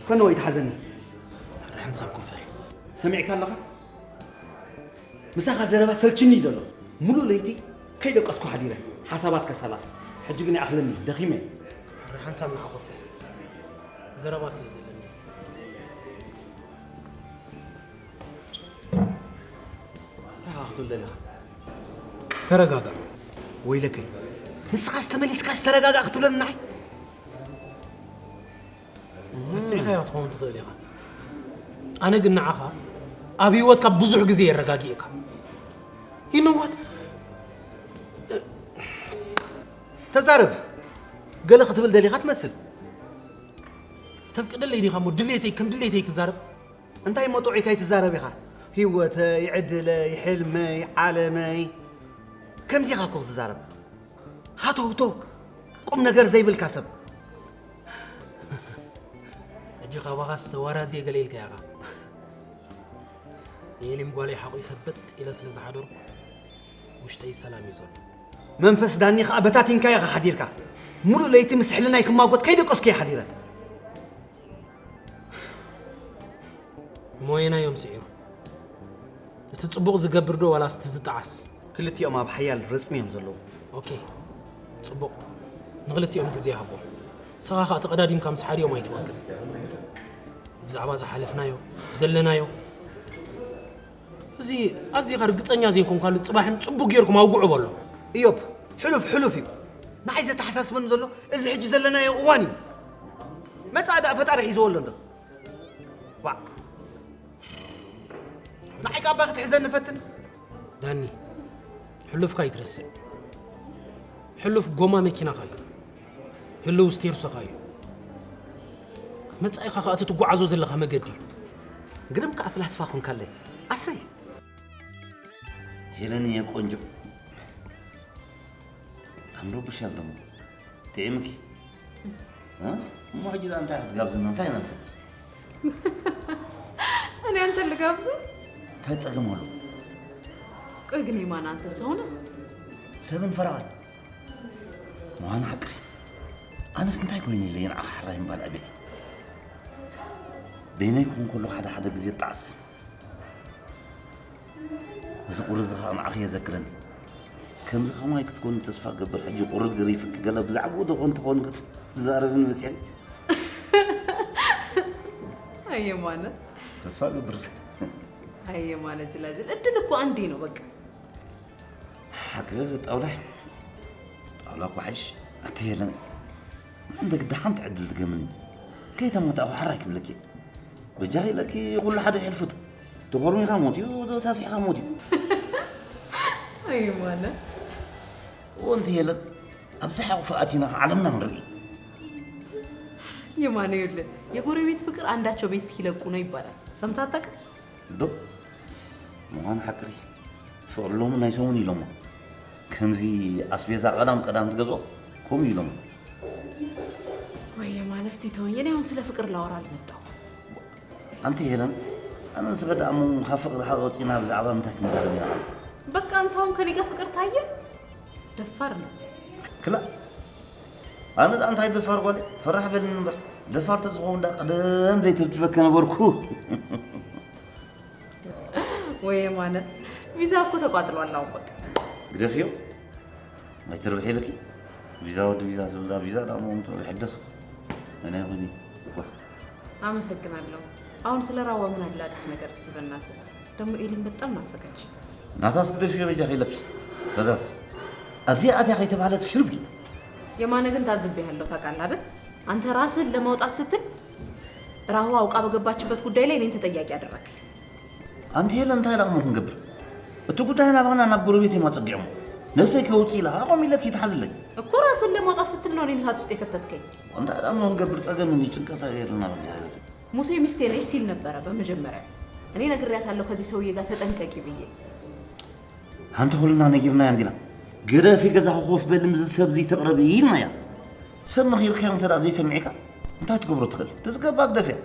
ፈነወ ኣይትሓዘኒ። ሕራይ ሓንሳብ ኮፍ በል። ሰሚዕካ ኣለኻ? ምሳኻ ዘረባ ሰልችኒ እዩ ዘሎ። ሙሉእ ለይቲ ከይደቀስኩ ሓዲረ። ሓሳባት ከሰላስል። ሕጂ ግን ይኣኽለኒ፣ ደኺመ። ሕራይ ሓንሳብ ንዓ ኮፍ በል። ዘረባ ስለ ዘለኒ። እንታይ ኢኻ ክትብል ደሊኻ? ተረጋጋእ። ወይለከይ። ንስኻስ ተመሊስካስ ተረጋጋእ ክትብለኒ ንዓይ? ረሲዕካዮ ክትኸውን ትኽእል ኢኻ። ኣነ ግን ንዓኻ ኣብ ህይወትካ ብዙሕ ግዜ የረጋጊእካ። You know what? ተዛረብ። ገለ ክትብል ደሊኻ ትመስል። ተፍቅደለይ ዲኻ እሞ ድሌተይ ከም ድሌተይ ክዛረብ? እንታይ እሞ ጥዑይ ከይትዛረብ ኢኻ? ህይወተይ፣ ዕድለይ፣ ሕልመይ፣ ዓለመይ። ከምዚ ኢኻ እኮ ክትዛረብ። ሃተውተው፣ ቁም ነገር ዘይብልካ ሰብ። ሕጂ ካባኻስ ተዋራዝየ ገለ ኢልካ ኢኻ። የኤሊም ጓለይ ሓቑ ይኸበጥ ኢለ ስለ ዝሓደርኩ ውሽጠይ ሰላም እዩ ዘሎ። መንፈስ ዳኒ ኸኣ በታቲንካዮ ኢኻ ሓዲርካ። ሙሉእ ለይቲ ምስ ሕልናይ ክማጎት ከይደቀስኩ እየ ሓዲረ። ሞየና እዮም ስዒሩ። እቲ ጽቡቕ ዝገብር ዶ ዋላስ እቲ ዝጠዓስ? ክልቲኦም ኣብ ሓያል ረጽሚ እዮም ዘለዉ። ኦኬ፣ ጽቡቕ። ንኽልቲኦም ግዜ ሃቦም። ንስኻ ኸኣ ተቐዳዲምካ ምስ ሓዲኦም ኣይትወግን። ብዛዕባ ዝሓለፍናዮ፣ ዘለናዮ፣ እዚ ኣዚኻ ርግጸኛ ዘይኮንካሉ ጽባሕን ጽቡቕ ጌርኩም ኣውግዑ በሎ። እዮብ፣ ሕሉፍ ሕሉፍ እዩ። ንዓይ ዘተሓሳስበኒ ዘሎ እዚ ሕጂ ዘለናዮ እዋን እዩ። መጻኢ ደኣ ፈጣሪ ሒዝዎ ኣሎ እንዶ። ዋዕ። ንዓይ ቃባ ክትሕዘኒ ፈትን። ዳኒ፣ ሕሉፍካ ኣይትረስዕ። ሕሉፍ ጎማ መኪናኻ እዩ። ህልው ስቴርሶኻ እዩ። መጻኢኻ ኸኣ እቲ ትጓዓዞ ዘለኻ መገዲ እዩ። ግርም ከኣ ፍላስፋ ኾንካለይ። ኣሰይ! ሄለንየ ቆንጆ። ኣምሮብሻል ደሞ። ጥዒምኪ። እ? እሞ ሕጂ ደኣ እንታይ ክትጋብዝና? እንታይ ኢና ንሰቲ? እኔ አንተን ልጋብዝ? እንታይ ጸገም ኣሎ? ቆይ ግን የማነ፣ አንተ ሰው ነህ? ሰብን ፈራቓን። ምዃኑ ሓቅኺ። ኣነስ እንታይ ኮይነ ኢለ ንዓኻ ሕራይ እምባል ኣቤት። በይነይ ክኹን ከሎ ሓደ ሓደ ግዜ ጣዕስ። እዚ ቁሪ እዚ ኸኣ ንዓኺ የዘክረኒ። ከምዚ ከማይ ክትኮኒ ተስፋ እገብር። ሕጂ ቁሪ ገሪፍኪ ገለ ብዛዕባኡ ዶ ኮን ትኾን ክትዛረብኒ መጺኣኪ? ኣየ ማነ። ተስፋ እገብር። ኣየ ማነ ጅላጅል፣ እድል እኮ ኣንዴ ነው በቃ። ሓቂ ጣውላ፣ ጣውላ እኮ ሓይሽ። ኣቲ ሄለን፣ እንደ ግዳ ሓንቲ ዕድል ትገምኒ። ከይተማታእኹ ሓራይ ክብለኪ። በጃኺ ኢለኪ፣ ኩሉ ሓደ የሕልፉ። ተኾርሚኻ ሞት እዩ፣ ተሳፊሕካ ሞት እዩ። ኣይ ማነ። እዎ፣ እንተ የለን፣ ኣብዚ ሓቑፊ ኣቲና ዓለምና ክንርኢ። የማነ፣ ይኸውልህ፣ የጎረቤት ፍቅር አንዳቸው ቤት እስኪለቁ ነው ይባላል። ሰምተህ አታውቅም? ዶ? ምዃኑ ሓቅኺ። ፍቕሪ ሎሚ ናይ ሰሙን ኢሎሞ። ከምዚ ኣስቤዛ ቀዳም ቀዳም ትገዝኦ፣ ከምኡ ኢሎሞ። ወይ የማነ፣ እስቲ ተወኝ። እኔ አሁን ስለ ፍቅር ላወራ አልመጣሁም። ኣንቲ ሄለን፣ ኣነ ንስኺ ደኣ እሞ ካብ ፍቕሪ ሓ ወፂና ብዛዕባ ምንታይ ክንዛረብ ኢና? በቃ፣ አንተ አሁን ከኔ ጋር ፍቅር ታየ? ደፋር ነው። ክላ፣ ኣነ ደኣ እንታይ ደፋር ጓል፣ ፈራሕ በልኒ እምበር። ደፋር ተዝኸውን ደኣ ቀደም ዘይተብትበከ ነበርኩ። ወይ የማነ፣ ቪዛ እኮ ተቋጥሯል አሁን በቃ። ግደፍዮ፣ ኣይትርብሒ ኢለኪ። ቪዛ ወዲ ቪዛ ዝብላ ቪዛ ደኣ እሞ ምትርብሒ ደስ። ኣነ ይኹን እኳ። አመሰግናለሁ። አሁን ስለ ራዋ ምን አለ አዲስ ነገር እስቲ በእናትህ? ደግሞ ኤሊን በጣም ናፈቀች። ናታስ ግደፍዮ በጃኺ ኢለኪ። ከዛስ፣ ኣብዚ ኣትያ ከይተባህለት ሽርብ ኢላ። የማነ ግን ታዝቤሃለሁ ታውቃለህ አይደል? አንተ ራስህን ለማውጣት ስትል ራዋ አውቃ በገባችበት ጉዳይ ላይ እኔን ተጠያቂ አደረግክ። ኣንቲ ሄለን፣ እንታይ ደኣ እሞ ክንገብር? እቲ ጉዳይ ናባና ናብ ጎረቤት እዮም ኣጸጊዖሞ። ነብሰይ ከውጽእ ኢላ፣ ኣቆም ኢለኪ ትሓዝለይ። እኮ ራስን ለማውጣት ስትል ነው እኔን እሳት ውስጥ የከተትከኝ። እንታይ ደኣ እሞ ክንገብር? ጸገም እንዲ ጭንቀት ኣየርና በእግዚኣብሔር። ሙሴ ሚስቴ ነሽ ሲል ነበረ በመጀመሪያ። እኔ ነግሬያታለሁ ከዚህ ሰውዬ ጋር ተጠንቀቂ ብዬ። ሓንቲ ኩልና ነጊርናያ እንዲና። ግደፊ፣ ገዛኺ ኮፍ በሊ፣ ምስዚ ሰብ እዚ ተቕረቢ ኢልናያ። ሰብ መኺርካዮ እንተ ደኣ ዘይሰሚዕካ፣ እንታይ ትገብሮ ትኽእል? እቲ ዝገባ ግደፍያ።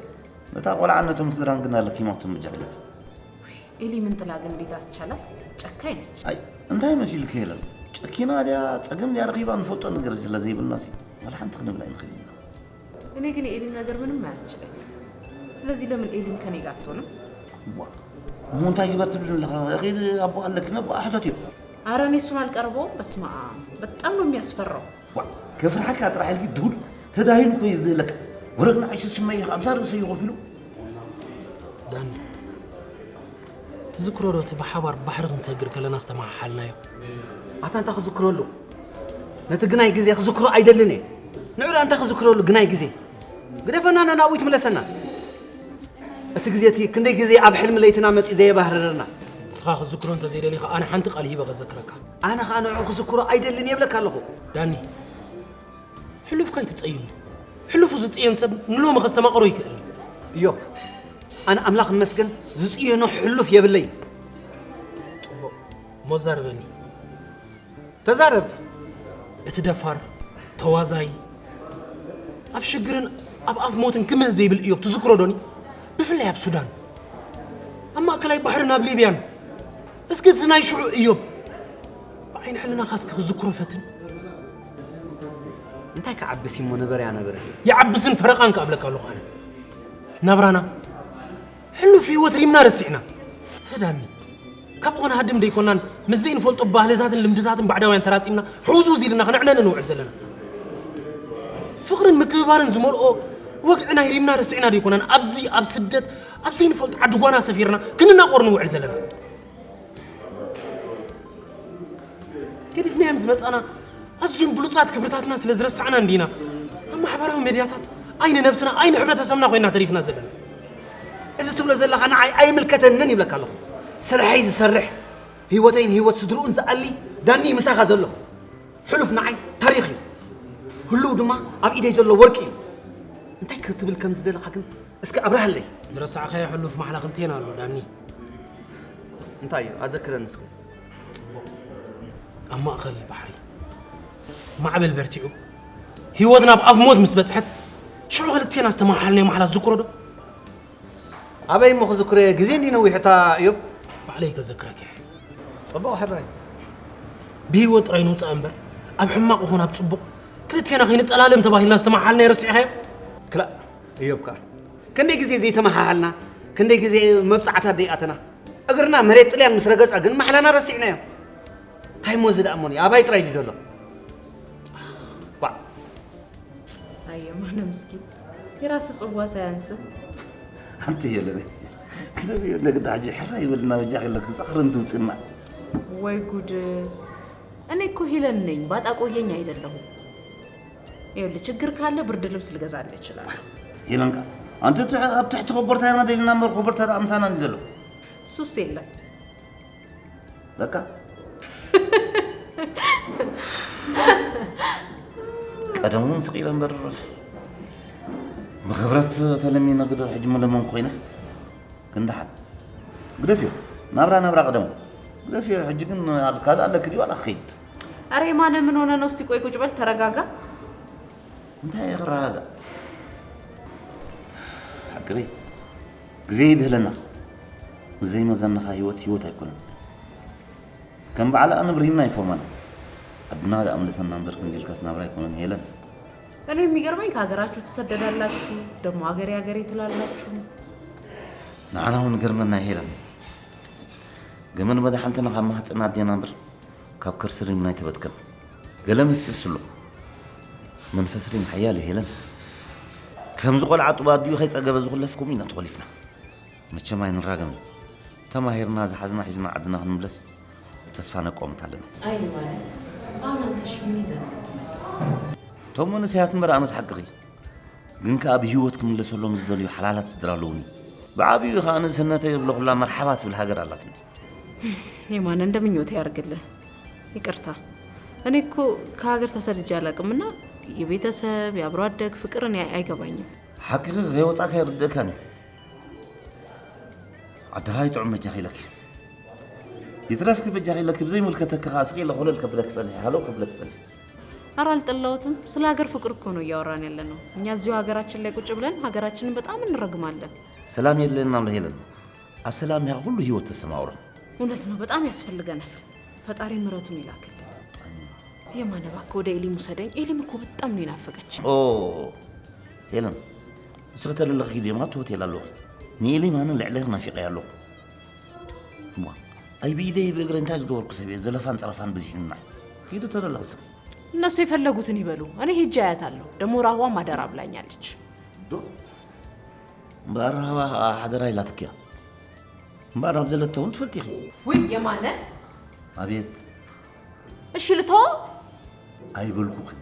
ነታ ቆልዓን ነቶም ስድራን ግን ኣለኪማቶም ብጃ ግደፊ። ኤሊ ምንጥላ ግን እንዴት አስቻላት? ጨካኝ ነች። ኣይ፣ እንታይ መሲልኪ ሄለን? ጨኪና ድያ፣ ጸገም ድያ ረኺባ ንፈልጦ ነገር ስለ ዘይብልናሲ፣ ዋላ ሓንቲ ክንብል ኣይንኽእልን ኢና። እኔ ግን የኤሊም ነገር ምንም አያስችለኝም። ስለዚህ ለምን ኤሊም ከኔ ጋር አትሆንም? ዋ፣ እሞ እንታይ ግበር ትብልኒ ኣለኻ? ኺድ ኣቦ ኣለኪ፣ ነቦኣ ሕተትዮ። ኧረ እኔ እሱን አልቀርበውም። በስመ አብ፣ በጣም ነው የሚያስፈራው። ዋ፣ ከፍርሓካ ጥራሕ ኢልኪ ድሁል ተዳሂኑ እኮ እዩ ዝድህለካ። ወረቅና ዓይሱ ስመይ ኢኻ ኣብዛ ርእሰይ ኮፍ ኢሉ። ዳኒ፣ ትዝክሮ ዶ እቲ ብሓባር ባሕሪ ክንሰግር ከለና ዝተመሓሓልናዮ? ኣታ እንታይ ክዝክረሉ? ነቲ ግናይ ግዜ ክዝክሮ ኣይደልን እየ። ንዑ ደኣ እንታይ ክዝክረሉ ግናይ ግዜ? ግደፈና፣ ና ናብኡ ትምለሰና። እቲ ግዜ እቲ ክንደይ ግዜ ኣብ ሕልሚ ለይትና መጺኡ ዘየባህርረና። ንስኻ ክዝክሮ እንተዘይደሊኻ ኣነ ሓንቲ ቃል ሂበ ከዘክረካ። ኣነ ኸኣ ንዕኡ ክዝክሮ ኣይደልን እየ እብለካ ኣለኹ። ዳኒ፣ ሕሉፍካ ኣይትጸይኑ። ሕሉፉ ዝጽየን ሰብ ንሎሚ ከስተማቕሮ ይክእል እዩ። እዮብ፣ ኣነ ኣምላኽ ይመስገን ዝጽየኖ ሕሉፍ የብለይን። ጽቡቕ እሞ ዛርበኒ። ተዛረብ። እቲ ደፋር፣ ተዋዛይ፣ ኣብ ሽግርን ኣብ ኣፍ ሞትን ክምህ ዘይብል እዮብ ትዝክሮ ዶኒ? ብፍላይ ኣብ ሱዳን፣ ኣብ ማእከላይ ባሕርን ኣብ ሊብያን። እስኪ እቲ ናይ ሽዑ እዮብ ብዓይኒ ሕልናኻ እስኪ ክዝክሮ ፈትን። እንታይ ክዓብስ እሞ ነበረ ያነበረ። ይዓብስን ፈረቓን ክኣብለካ ኣለኹ ኣነ። ናብራና ሕሉፍ ህይወት ሪምና ረሲዕና። ህዳኒ፣ ካብ ኦና ሃድም ደይኮናን ምስ ዘይንፈልጦ ባህልታትን ልምድታትን ባዕዳውያን ተራጺምና ሕውዝውዝ ኢልና ክነዕነን እንውዕል ዘለና። ፍቕርን ምክብባርን ዝመልኦ ወግዒ ናይ ሪምና ረሲዕና ደይኮናን ኣብዚ ኣብ ስደት ኣብ ዘይንፈልጦ ዓዲ ጓና ሰፊርና ክንናቆር ንውዕል ዘለና። ገዲፍናዮም ዝመጻና ኣዝዮም ብሉጻት ክብርታትና ስለ ዝረሳዕና እንዲና ኣብ ማሕበራዊ ሜድያታት ኣይኒ ነብስና ኣይኒ ሕብረተሰብና ኮይና ተሪፍና ዘለና። እዚ ትብሎ ዘለኻ ንዓይ ኣይምልከተንን ይብለካ ኣለኹ። ስርሐይ ዝሰርሕ ህይወተይን ህይወት ስድርኡን ዝኣሊ ዳኒ ምሳኻ ዘሎ ሕሉፍ ንዓይ ታሪኽ እዩ። ህሉው ድማ ኣብ ኢደይ ዘሎ ወርቂ እዩ። እንታይ ክትብል ከም ዝደለኻ ግን እስኪ ኣብርሃለይ። ዝረሳዕካዮ ሕሉፍ ማሕላ ክልቴና ኣሎ ዳኒ። እንታይ እዩ? ኣዘክረኒ እስኪ። ኣብ ማእኸል ባሕሪ ማዕበል በርቲዑ ህይወትና ኣብ ኣፍ ሞት ምስ በጽሐት ሽዑ ክልቴና ዝተመሓሓልናዮ ማሕላ ዝዝክሮ ዶ? ኣበይ እሞ ክዝክሮ እየ? ግዜ እንዲ ነዊሑ እታ እዮብ። ባዕለይ ከዘክረኪ እየ። ጽቡቕ ሕራይ። ብህይወት ጥራይ ንውጻእ እምበር ኣብ ሕማቕ ይኹን ኣብ ጽቡቕ ክልቴና ከይንጠላለም ተባሂልና ዝተመሓሓልናዮ ረሲዕኻዮ? ክላእ እዮብ ከኣ ክንደይ ግዜ ዘይተመሓሓልና፣ ክንደይ ግዜ መብጻዕታት ደይኣተና፣ እግርና መሬት ጥልያን ምስ ረገጸ ግን ማሕላና ረሲዕናዮ። እንታይ እሞ እዚ ደኣ እሞኒ ኣባይ ጥራይ ድዩ ዘሎ? ባዕ። ኣየ ማነ ምስኪን፣ የራስ ጽዋ ሳያንስ። ኣንቲ የለነ ክደብዮ ነግዳ ሕጂ ሕራይ ይበልና በጃ ከለክ ዛኽርን ትውጽና። ወይ ጉድ! እኔ እኮ ሄለን ነኝ፣ ባጣ ቆየኝ አይደለሁም። ይኸውልህ ችግር ካለ ብርድ ልብስ ልገዛልህ እችላለሁ። ሄለንካ ኣንቲ ትሕ- ኣብ ትሕቲ ኮቦርታ ኢና ደሊና እምበር ኮቦርታ ደኣ ምሳና እንዲ ዘሎ። እሱስ የለም። በቃ ቀደም እውን ስቕ ኢለ እምበር ብኽብረት ተለሚነ ግደ ሕጂ መለመንኩ ኮይነ። ክንደሓን ግደፍዮ ናብራ ናብራ ቀደም ግደፍዮ። ሕጂ ግን ካልእ ኣለኪ ድዩ ዋላ ክኸይድ? ኣረ የማነ ምን ሆነ ነው? እስቲ ቆይ ቁጭ በል ተረጋጋ። እንታይ እየ ክረጋጋእ? ሓቅኺ ግዜ ይድህለና። ምስ ዘይመዘንኻ ህይወት ህይወት ኣይኮነን። ከም በዓል ኣነብር ሂብና ይፎርመና። ዓድና ደኣ ምለሰና እምበር ከምዚ ኢልካስ ናብራ ኣይኮነን ሄለን። እኔ የሚገርመኝ ከሀገራችሁ ትሰደዳላችሁ ደግሞ ሀገሬ ሀገሬ ትላላችሁ። ንዓና እውን ገርመና ሄለን። ገመድ መድሓንትና ካብ ማህፀን ኣዴና እምበር ካብ ከርሲ ሪም ናይ ተበትከን። ገለ ምስጢር ስሎ መንፈስ ሪም ሓያል ሄለን። ከምዚ ቆልዓ ጡብ ኣዲኡ ከይፀገበ ዝኹለፍኩም ኢና ተኾሊፍና። መቸም ኣይንራገምን። ተማሂርና ዝሓዝና ሒዝና ዓድና ክንምለስ ተስፋ ነቋምት ኣለና። አይ ማለት አሁን አንተ እሺ ምን ይዘህ ነው የምትመለሰው? እቶም መንእሰያት እምበር ኣነስ ሓቅኺ። ግን ከኣ ብህይወት ክምለሰሎም ዝደልዩ ሓላላት ስድራ ኣለዉኒ። ብዓብዩ ከኣ ንእስነተይ ዝብለኹላ መርሓባ ትብል ሃገር ኣላትኒ። የማነ እንደ ምኞቴ ያርግልህ። ይቅርታ እኔ እኮ ከሀገር ተሰድጄ አላውቅምና የቤተሰብ የአብሮ አደግ ፍቅር እኔ አይገባኝም። ሓቅኺ ከይወጻእካ ይርድእካን እዩ። ዓድኻ ይጥዑም በጃኺ ኢለኪ። ይትረፍኪ በጃኺ ኢለኪ ብዘይምልከተኪ ከኣ ስቕ ኢለ ኮለል ከብለኪ ጸኒሐ፣ ሃለው ከብለኪ ጸኒሐ። ኧረ አልጠላሁትም። ስለ ሀገር ፍቅር እኮ ነው እያወራን ያለነው። እኛ እዚሁ ሀገራችን ላይ ቁጭ ብለን ሀገራችንን በጣም እንረግማለን። ሰላም የለንም ሄለን። ኣብ ሰላም ኢኻ ኩሉ ህይወት ተስተማቕሮ። እውነት ነው፣ በጣም ያስፈልገናል። ፈጣሪ ምሕረቱን ይላክልን። የማነ እባክህ ወደ ኤሊም ውሰደኝ። ኤሊም እኮ በጣም ነው የናፈቀች። ኦ ሄለን፣ ንስኺ ተለለኺ ኪዲ እማ እቲ ሆቴል ኣለኹ። ንኤሊም ኣነ ልዕሊ ናፊቐያ ኣለኹ። እሞ፣ ኣይ ብኢደይ ብእግረይ እንታይ ዝገበርኩ ሰብ እየ? ዘለፋን ጸረፋን በዚሕና። ኪዲ ተለለኺ ሰብ። እነሱ የፈለጉትን ይበሉ። እኔ ሄጄ አያታለሁ። ደግሞ ራህዋም አደራ ብላኛለች። ዶ? እምበኣር ራህዋ ሓደራ ኢላትኪያ። እምበኣር ኣብ ዘለቶ እውን ትፈልጢ ኢኺ። ውይ የማነ። ኣቤት። እሺ ልቶ? ኣይበልኩኽን።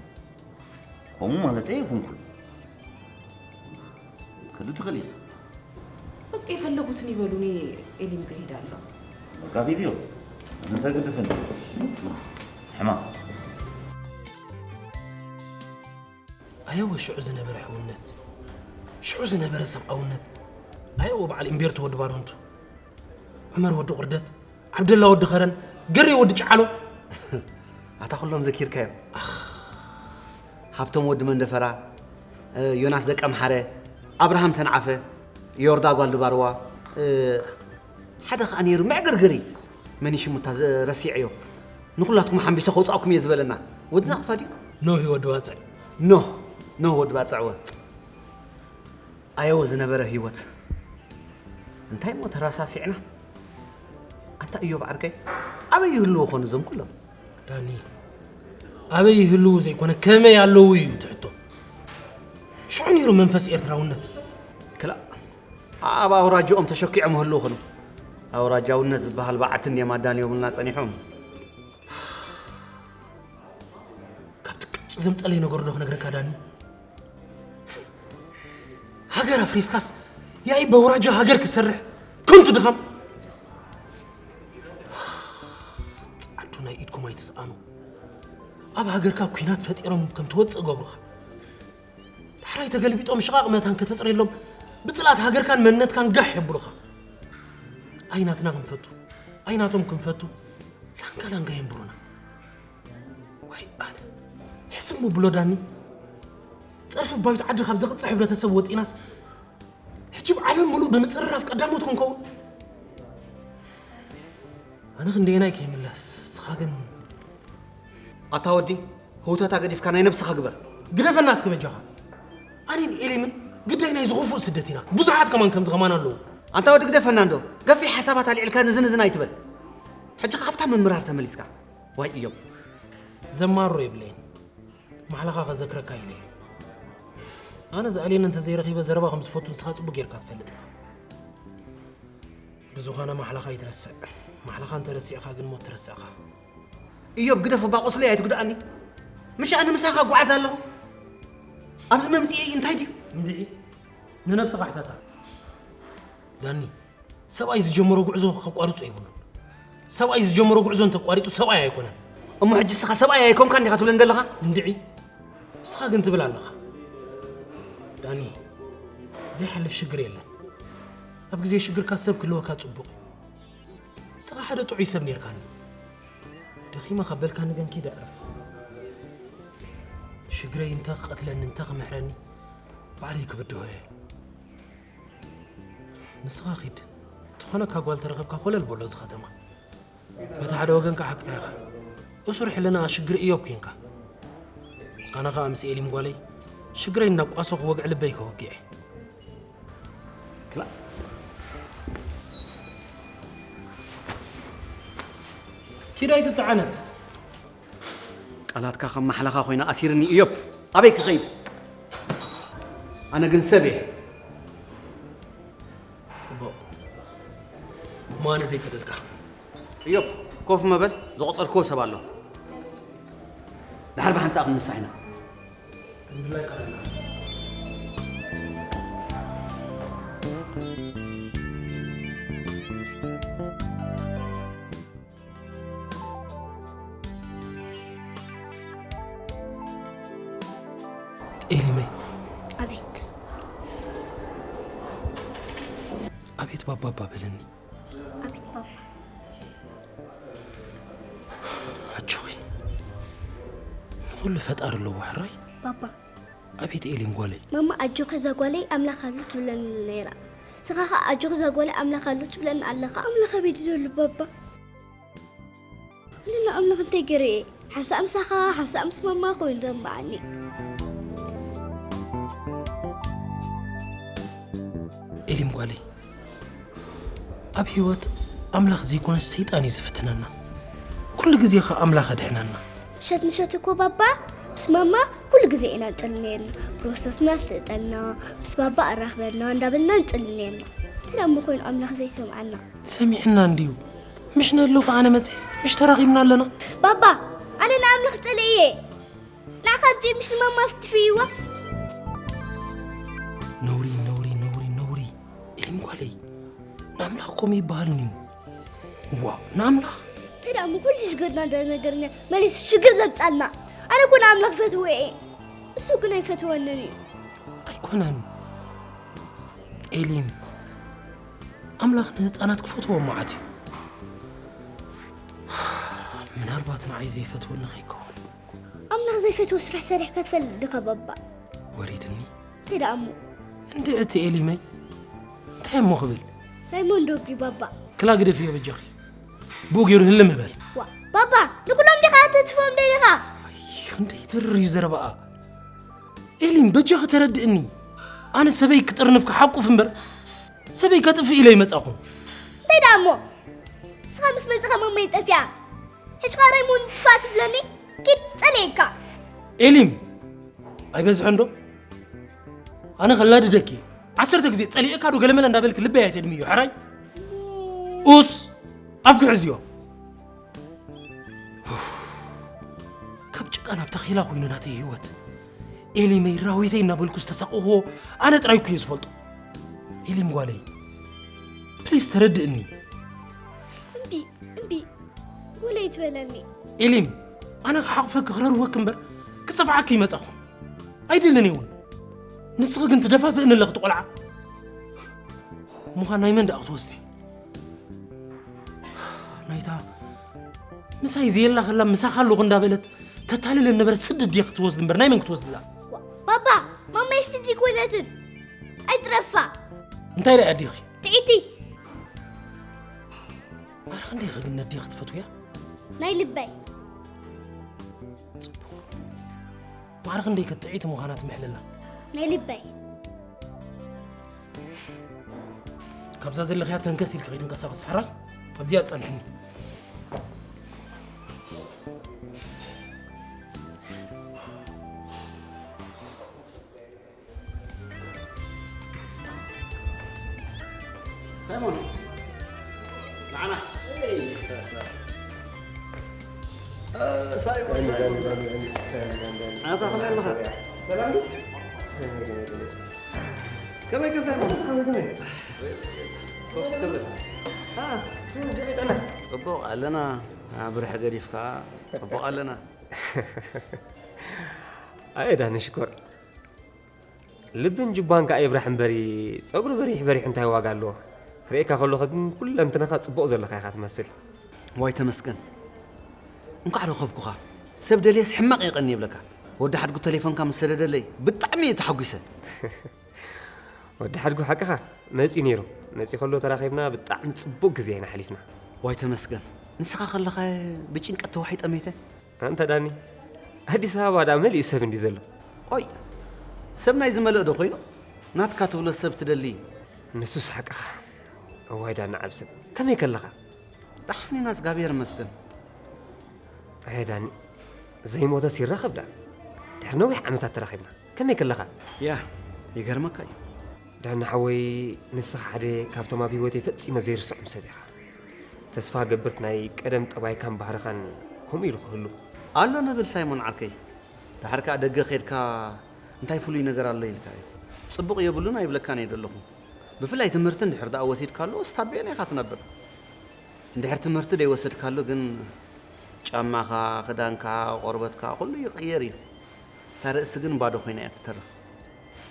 ከምኡ ማለተይ ኣይኮንኩን። ከዱ ትኽእል ኢኺ። በቃ የፈለጉትን ይበሉ፣ እኔ ኤሊም ጋር እሄዳለሁ። በቃ ሂድዮ። እንታይ ግድስን? ሕማቕ። ኣየወ ሽዑ ዝነበረ ሕውነት፣ ሽዑ ዝነበረ ሰብኣውነት። ኣየወ በዓል እምቤርቶ ወዲ ባሮንቱ፣ ዑመር ወዲ ቁርደት፣ ዓብደላ ወዲ ኸረን፣ ገሬ ወዲ ጨዓሎ። ኣታ ኩሎም ዘኪርካዮም። ኣኽ። ሃብቶም ወዲ መንደፈራ፣ እ፣ ዮናስ ደቀምሓረ፣ ኣብርሃም ሰንዓፈ፣ ዮርዳ ጓል ድባርዋ፣ እ፣ ሓደ ኸኣ ነይሩ መዕገርገሪ። መን እዩ ሽሙ እታ ዘ-፣ ረሲዐዮ። ንኹላትኩም ሓምቢሰ ከውጻእኩም እየ ዝበለና። ወዲ ናቕፋ ድዩ? ኖህ ወዲ ባጽዕ። ኖህ፣ ኖህ ወዲ ባጽዕ ወ። ኣየወ ዝነበረ ህይወት። እንታይ እሞ ተረሳሲዕና? ኣንታ እዮብ ዓርከይ፣ ኣበይ ይህልዉ ኾኑ እዞም ኩሎም? ዳኒ፣ ኣበይ ይህልዉ ዘይኮነ፣ ከመይ ኣለዉ እዩ እቲ ሕቶ። ሽዑ ነይሩ መንፈስ ኤርትራውነት። ክላእ፣ ኣብ ኣውራጅኦም ተሸኪዖም ይህልዉ ኾኑ። ኣውራጃውነት ዝበሃል በዓትን ድዮም ኣዳልዮምልና ጸኒሖም። ካብቲ ቅጭ ዘምጸለይ ነገር ዶ ክነግረካ ዳኒ? ሃገር ኣፍሪስካስ ያኢ በውራጃ ሃገር ክሰርሕ ከንቱ ድኻም። ጻዕዱ ናይ ኢድኩም ኣይትስኣኑ። ኣብ ሃገርካ ኲናት ፈጢሮም ከም ትወጽእ ገብሩኻ። ዳሕራይ ተገልቢጦም ሽቓቕ መታን ከተጽርየሎም ብጽልኣት ሃገርካን መንነትካን ጋሕ የብሉኻ። ኣይናትና ክንፈቱ፣ ኣይናቶም ክንፈቱ ላንጋ ላንጋ የንብሩና። ዋይ ኣነ፣ ሕስም ምብሎ ዳኒ። ጸርፊ ባይቱ ዓዲ ካብ ዘቕጽዕ ሕብረተሰብ ወጺናስ፣ ሕጂ ኣብ ዓለም ምሉእ ብምጽርራፍ ቀዳሞት ክንከውን። ኣነ ክንደየናይ ከይምለስ፣ ንስኻ ግን ኣታ ወዲ፣ ህውተታ ገዲፍካ ናይ ነብስኻ ግበር። ግደፈና እስከ በጃኻ። ኣነን ኤሊምን ግዳይ ናይ ዝኽፉእ ስደት ኢና። ብዙሓት ከማን ከምዚ ከማን ኣለዉ። ኣንታ ወዲ ግደፈና እንዶ፣ ገፊሕ ሓሳባት ኣልዒልካ ንዝን እዝን ኣይትበል። ሕጂ ከኣ ኣብታ ምምራር ተመሊስካ። ዋይ እዮም። ዘማሮ የብለይን። ማሕላኻ ከዘክረካ ኢለ እየ። ኣነ ዝኣልየኒ እንተዘይረኺበ ዘረባ ከም ዝፈቱ ንስኻ ጽቡቕ ጌርካ ትፈልጥ ኢኻ። ብዝኾነ ማሕላኻ ኣይትረስዕ። ማሕላኻ እንተረሲዕካ ግን ሞት ትረስዕኻ። እዮብ ግደፍ እባ ቁስለይ ኣይትጉድኣኒ። ምሽ ኣነ ምሳኻ እጓዓዝ ኣለኹ። ኣብዚ መምጽኤ እንታይ ድዩ? እንድዒ ንነብስኻ ሕተታ። ዳኒ፣ ሰብኣይ ዝጀመሮ ጉዕዞ ከቋርጾ የብሉን። ሰብኣይ ዝጀመሮ ጉዕዞ እንተቋሪጹ ሰብኣይ ኣይኮነን። እሞ ሕጂ ንስኻ ሰብኣይ ኣይኮንካ እንዲኻ ትብለኒ ዘለኻ? እንድዒ፣ ንስኻ ግን ትብል ኣለኻ። ዳኒ፣ ዘይሓልፍ ሽግር የለን። ኣብ ግዜ ሽግርካ ሰብ ክህልወካ ጽቡቕ። ንስኻ ሓደ ጥዑይ ሰብ ኔርካኒ። ደኺመ ካብ በልካኒ ግን ኪድ ኣዕርፍ። ሽግረይ እንተ ክቐትለኒ እንተ ክምሕረኒ ባዕለይ ክብድሆ እየ። ንስኻ ኺድ። እንተኾነ እካ ጓል ተረኸብካ ኮለል በሎ እዚ ኸተማ። በቲ ሓደ ወገንካ ሓቅኻ ኢኻ። እሱር ሕልና ሽግር እዮብ ኬንካ። ኣነ ኸኣ ምስ ኤሊም ጓለይ ሽግረይ እናቋሰኹ ወግዒ ልበይ ከወግዕ እየ። ክላ-፣ ኪድ ኣይትጠዓነድ። ቃላትካ ከም ማሕላኻ ኮይና ኣሲርኒ እዮብ። ኣበይ ክኸይድ? ኣነ ግን ሰብ እየ። ጽቡቕ። እሞ ኣነ ዘይከደልካ። እዮብ፣ ኮፍ መበል፣ ዝቆጸርክዎ ሰብ ኣሎ። ድሓር ብሓንሳእ ክንምሳሕ ኢና። ኤሊመይ። ኣቤት። ኣቤት ባባ፣ ባባ በለኒ። ኣቤት ባባ። ኣጆኺ። ንኹሉ ፈጣሪ ኣለዎ ሕራይ። ባባ። ኣቤት ኤሊም ጓለይ። ማማ ኣጆኺ እዛ ጓለይ ኣምላኽ ኣሎ ትብለኒ ነይራ። ስኻ ኸኣ ኣጆኺ እዛ ጓለይ ኣምላኽ ኣሎ ትብለኒ ኣለኻ። ኣምላኽ ኣበይ ድዩ ዘሎ ባባ? ንኣምላኽ እንታይ ገይረ እየ? ሓንሳእ ምሳኻ፣ ሓንሳእ ምስ ማማ ኮይኑ ዘንብዓኒ። ጓለይ፣ ኣብ ህይወት ኣምላኽ ዘይኮነስ ሰይጣን እዩ ዝፍትነና። ኩሉ ግዜ ኸ ኣምላኽ ኣድሕነና። ምሸት ምሸት እኮ ባባ ምስ ማማ ኩሉ ግዜ ኢና ንጽሊ ነርና። ፕሮሰስና ስልጠና ምስ ባባ ኣራኽበና እንዳበልና ንጽሊ ነርና። እንታይ ደኣ እሞ ኮይኑ ኣምላኽ ዘይሰምዓና? ሰሚዕና እንድዩ። ምሽ ነሎ ኸኣ ኣነ መጺእ፣ ምሽ ተራኺብና ኣለና። ባባ፣ ኣነ ንኣምላኽ ጸሊኤ እየ። ንዓኻ ኣብዚኣ ምሽ ንማማ ፍትፍይዋ። ነውሪ፣ ነውሪ፣ ነውሪ፣ ነውሪ። ኤሊም ጓለይ፣ ንኣምላኽ ከምኡ ይበሃልን እዩ። ዋእ፣ ንኣምላኽ? እንታይ ደኣ እሞ ኩሉ ሽግርና እንተነገርና መሊሱ ሽግር ዘምጻልና። ኣነ እኮ ንኣምላኽ ፈትዎ እየ። እሱ ግን ኣይፈትወንን እዩ። ኣይኮነን። ኤሊም፣ ኣምላኽ ንህጻናት ክፈትዎም መዓት እዩ። ምናልባት ንዓይ ዘይፈትወኒ ከይከውን። ኣምላኽ ዘይፈትዎ ስራሕ ሰሪሕካ ትፈልጥ ዲኻ ባባ? ወሪድኒ። እንታይ ደኣ እሞ? እንድዒ እቲ ኤሊመይ። እንታይ እሞ ክብል? ራይሞንዶ እግሪ ባባ። ክላ ግደፍዮ በጃኺ። ብኡ ገይሩ ህልም ይበል። ዋ፣ ባባ፣ ንኹሎም ዲኻ ተትፎም ደሊኻ? ኣይ፣ ክንደይ ተሪር እዩ ዘረባኣ። ኤሊም፣ በጃኺ ተረድእኒ። ኣነ ሰበይ ክጥርንፍ ክሓቁፍ እምበር፣ ሰበይ ከጥፍእ ኢለ ይመጻኹ። እንታይ ደኣ እሞ? ንስኻ ምስ መጻኻ ማማይ ጠፊኣ። ሕጂ ኸኣ ራይሞንድ ትፋእ ትብለኒ? ኪድ ጸሊኤካ። ኤሊም፣ ኣይበዝሐን ዶ? ኣነ ከላድደኪ እየ። ዓሰርተ ግዜ ጸሊኤካ ዶ ገለመለ እንዳበልክ ልበይ ኣይተድምዮ፣ ሕራይ? ኡስ፣ ኣፍኪ ሕዝዮ። ካብ ጭቃ ናብ ታኺላ ኮይኑ ናተይ ህይወት። ኤሊመይ ራዊተይ እናበልኩ ዝተሳቐኹዎ ኣነ ጥራይ እኮ እየ ዝፈልጦ። ኤሊም ጓለይ፣ ፕሊዝ ተረድእኒ። እምቢ፣ እምቢ፣ ጎለይ ትበለኒ። ኤሊም፣ ኣነ ክሓቕፈኪ ክረርወኪ እምበር ክጸፍዓኪ ይመጻኹ ኣይደልን እውን። ንስኺ ግን ትደፋፍእኒ ኣለኺ፣ እቲ ቆልዓ። ምዃን ናይ መን ደኣ ክትወስዲ? ናይታ ምሳይ ዘየላ ከላ ምሳኻ ኣለኹ እንዳበለት ተታልል ነበረ ስድድ እየ ክትወስድ እምበር ናይ መን ክትወስድ እዛ? ዋ፣ ባባ፣ ማማይ ስድድ ኣይኮነትን። ኣይትረፋ። እንታይ ደኣ ኣዴኺ? ጥዒቲ። ኣረ ክንደይ ኸ ግን ነዴኺ ትፈትውያ? ናይ ልበይ። ጽቡቕ። ማዕረ ክንደይ ከ ጥዕይቲ ምዃና ትምሕለላ? ናይ ልበይ። ካብዛ ዘለኽያ ተንከስ ኢልኪ ከይትንቀሳቐሲ ሕራይ ኣብዚኣ ጸንሕኒ። ሳይሞን፣ ንዓና። እ፣ ሳይሞን፣ ሳይሞን። ኣታ ከመይ ኣለኻ? ሰላም ድዩ? ከመይ ከ ሳይሞን? ኮፍ እስከ በል። አ፣ ጽቡቕ ኣለና። አ፣ ብርሒ ገዲፍካ፣ ጽቡቕ ኣለና። ኣየ ዳኒ ሽኮር። ልብን ጅባን ከኣ ይብራሕ እምበሪ፣ ጸጉሪ በሪሕ በሪሕ እንታይ ዋጋ ኣለዎ? ክርእየካ ከለኹ ግን ኩለንትናኻ ጽቡቕ ዘለኻ ኢኻ ትመስል። ዋይ ተመስገን። እንኳዕ ረኸብኩኻ። ሰብ ደልየስ ሕማቕ የቐኒ ይብለካ። ወዲ ሓድጉ ተሌፎንካ ምስ ሰደደለይ ብጣዕሚ እየ ተሓጒሰ። ወዲ ሓድጉ ሓቅኻ መጺኡ ነይሩ። መጺኡ ከሎ ተራኺብና ብጣዕሚ ጽቡቕ ግዜ ኢና ሓሊፍና። ዋይ ተመስገን። ንስኻ ከለኻ ብጭንቀት ተዋሒጠ መይተ። ኣንታ ዳኒ፣ ኣዲስ ኣበባ ደኣ መሊኡ ሰብ እንድዩ ዘሎ። ቆይ፣ ሰብ ናይ ዝመልኦ ዶ ኮይኑ? ናትካ ትብሎ ሰብ ትደሊ? ንሱስ ሓቅኻ። እዋይ ዳኒ ዓብ ሰብ፣ ከመይ ከለኻ? ደሓን ኢና፣ እግዚኣብሔር ይመስገን። ኣየ ዳኒ፣ ዘይሞተስ ይራኸብ ደኣ። ድሕሪ ነዊሕ ዓመታት ተራኺብና። ከመይ ከለኻ? ያ፣ ይገርመካ እዩ። ዳኒ ሓወይ፣ ንስኻ ሓደ ካብቶም ኣብ ህይወተይ ፈጺመ ዘይርስዖም ሰብ ኢኻ። ተስፋ ገብርት ናይ ቀደም ጠባይካን ባህርኻን ከምኡ ኢሉ ክህሉ። ኣሎ ንብል ሳይሞን ዓርከይ። ድሓር ከኣ ደገ ኸድካ እንታይ ፍሉይ ነገር ኣሎ ኢልካ እዩ። ጽቡቕ የብሉን ኣይብለካን እየ ዘለኹ። ብፍላይ ትምህርቲ እንድሕር ደኣ ወሲድካሉ፣ እስታብ በየናይ ኢኻ ትነብር? እንድሕር ትምህርቲ ዘይወሰድካሉ ግን ጫማኻ፣ ክዳንካ፣ ቆርበትካ፣ ኩሉ ይቕየር እዩ። እታ ርእሲ ግን ባዶ ኮይና እያ ትተርፍ።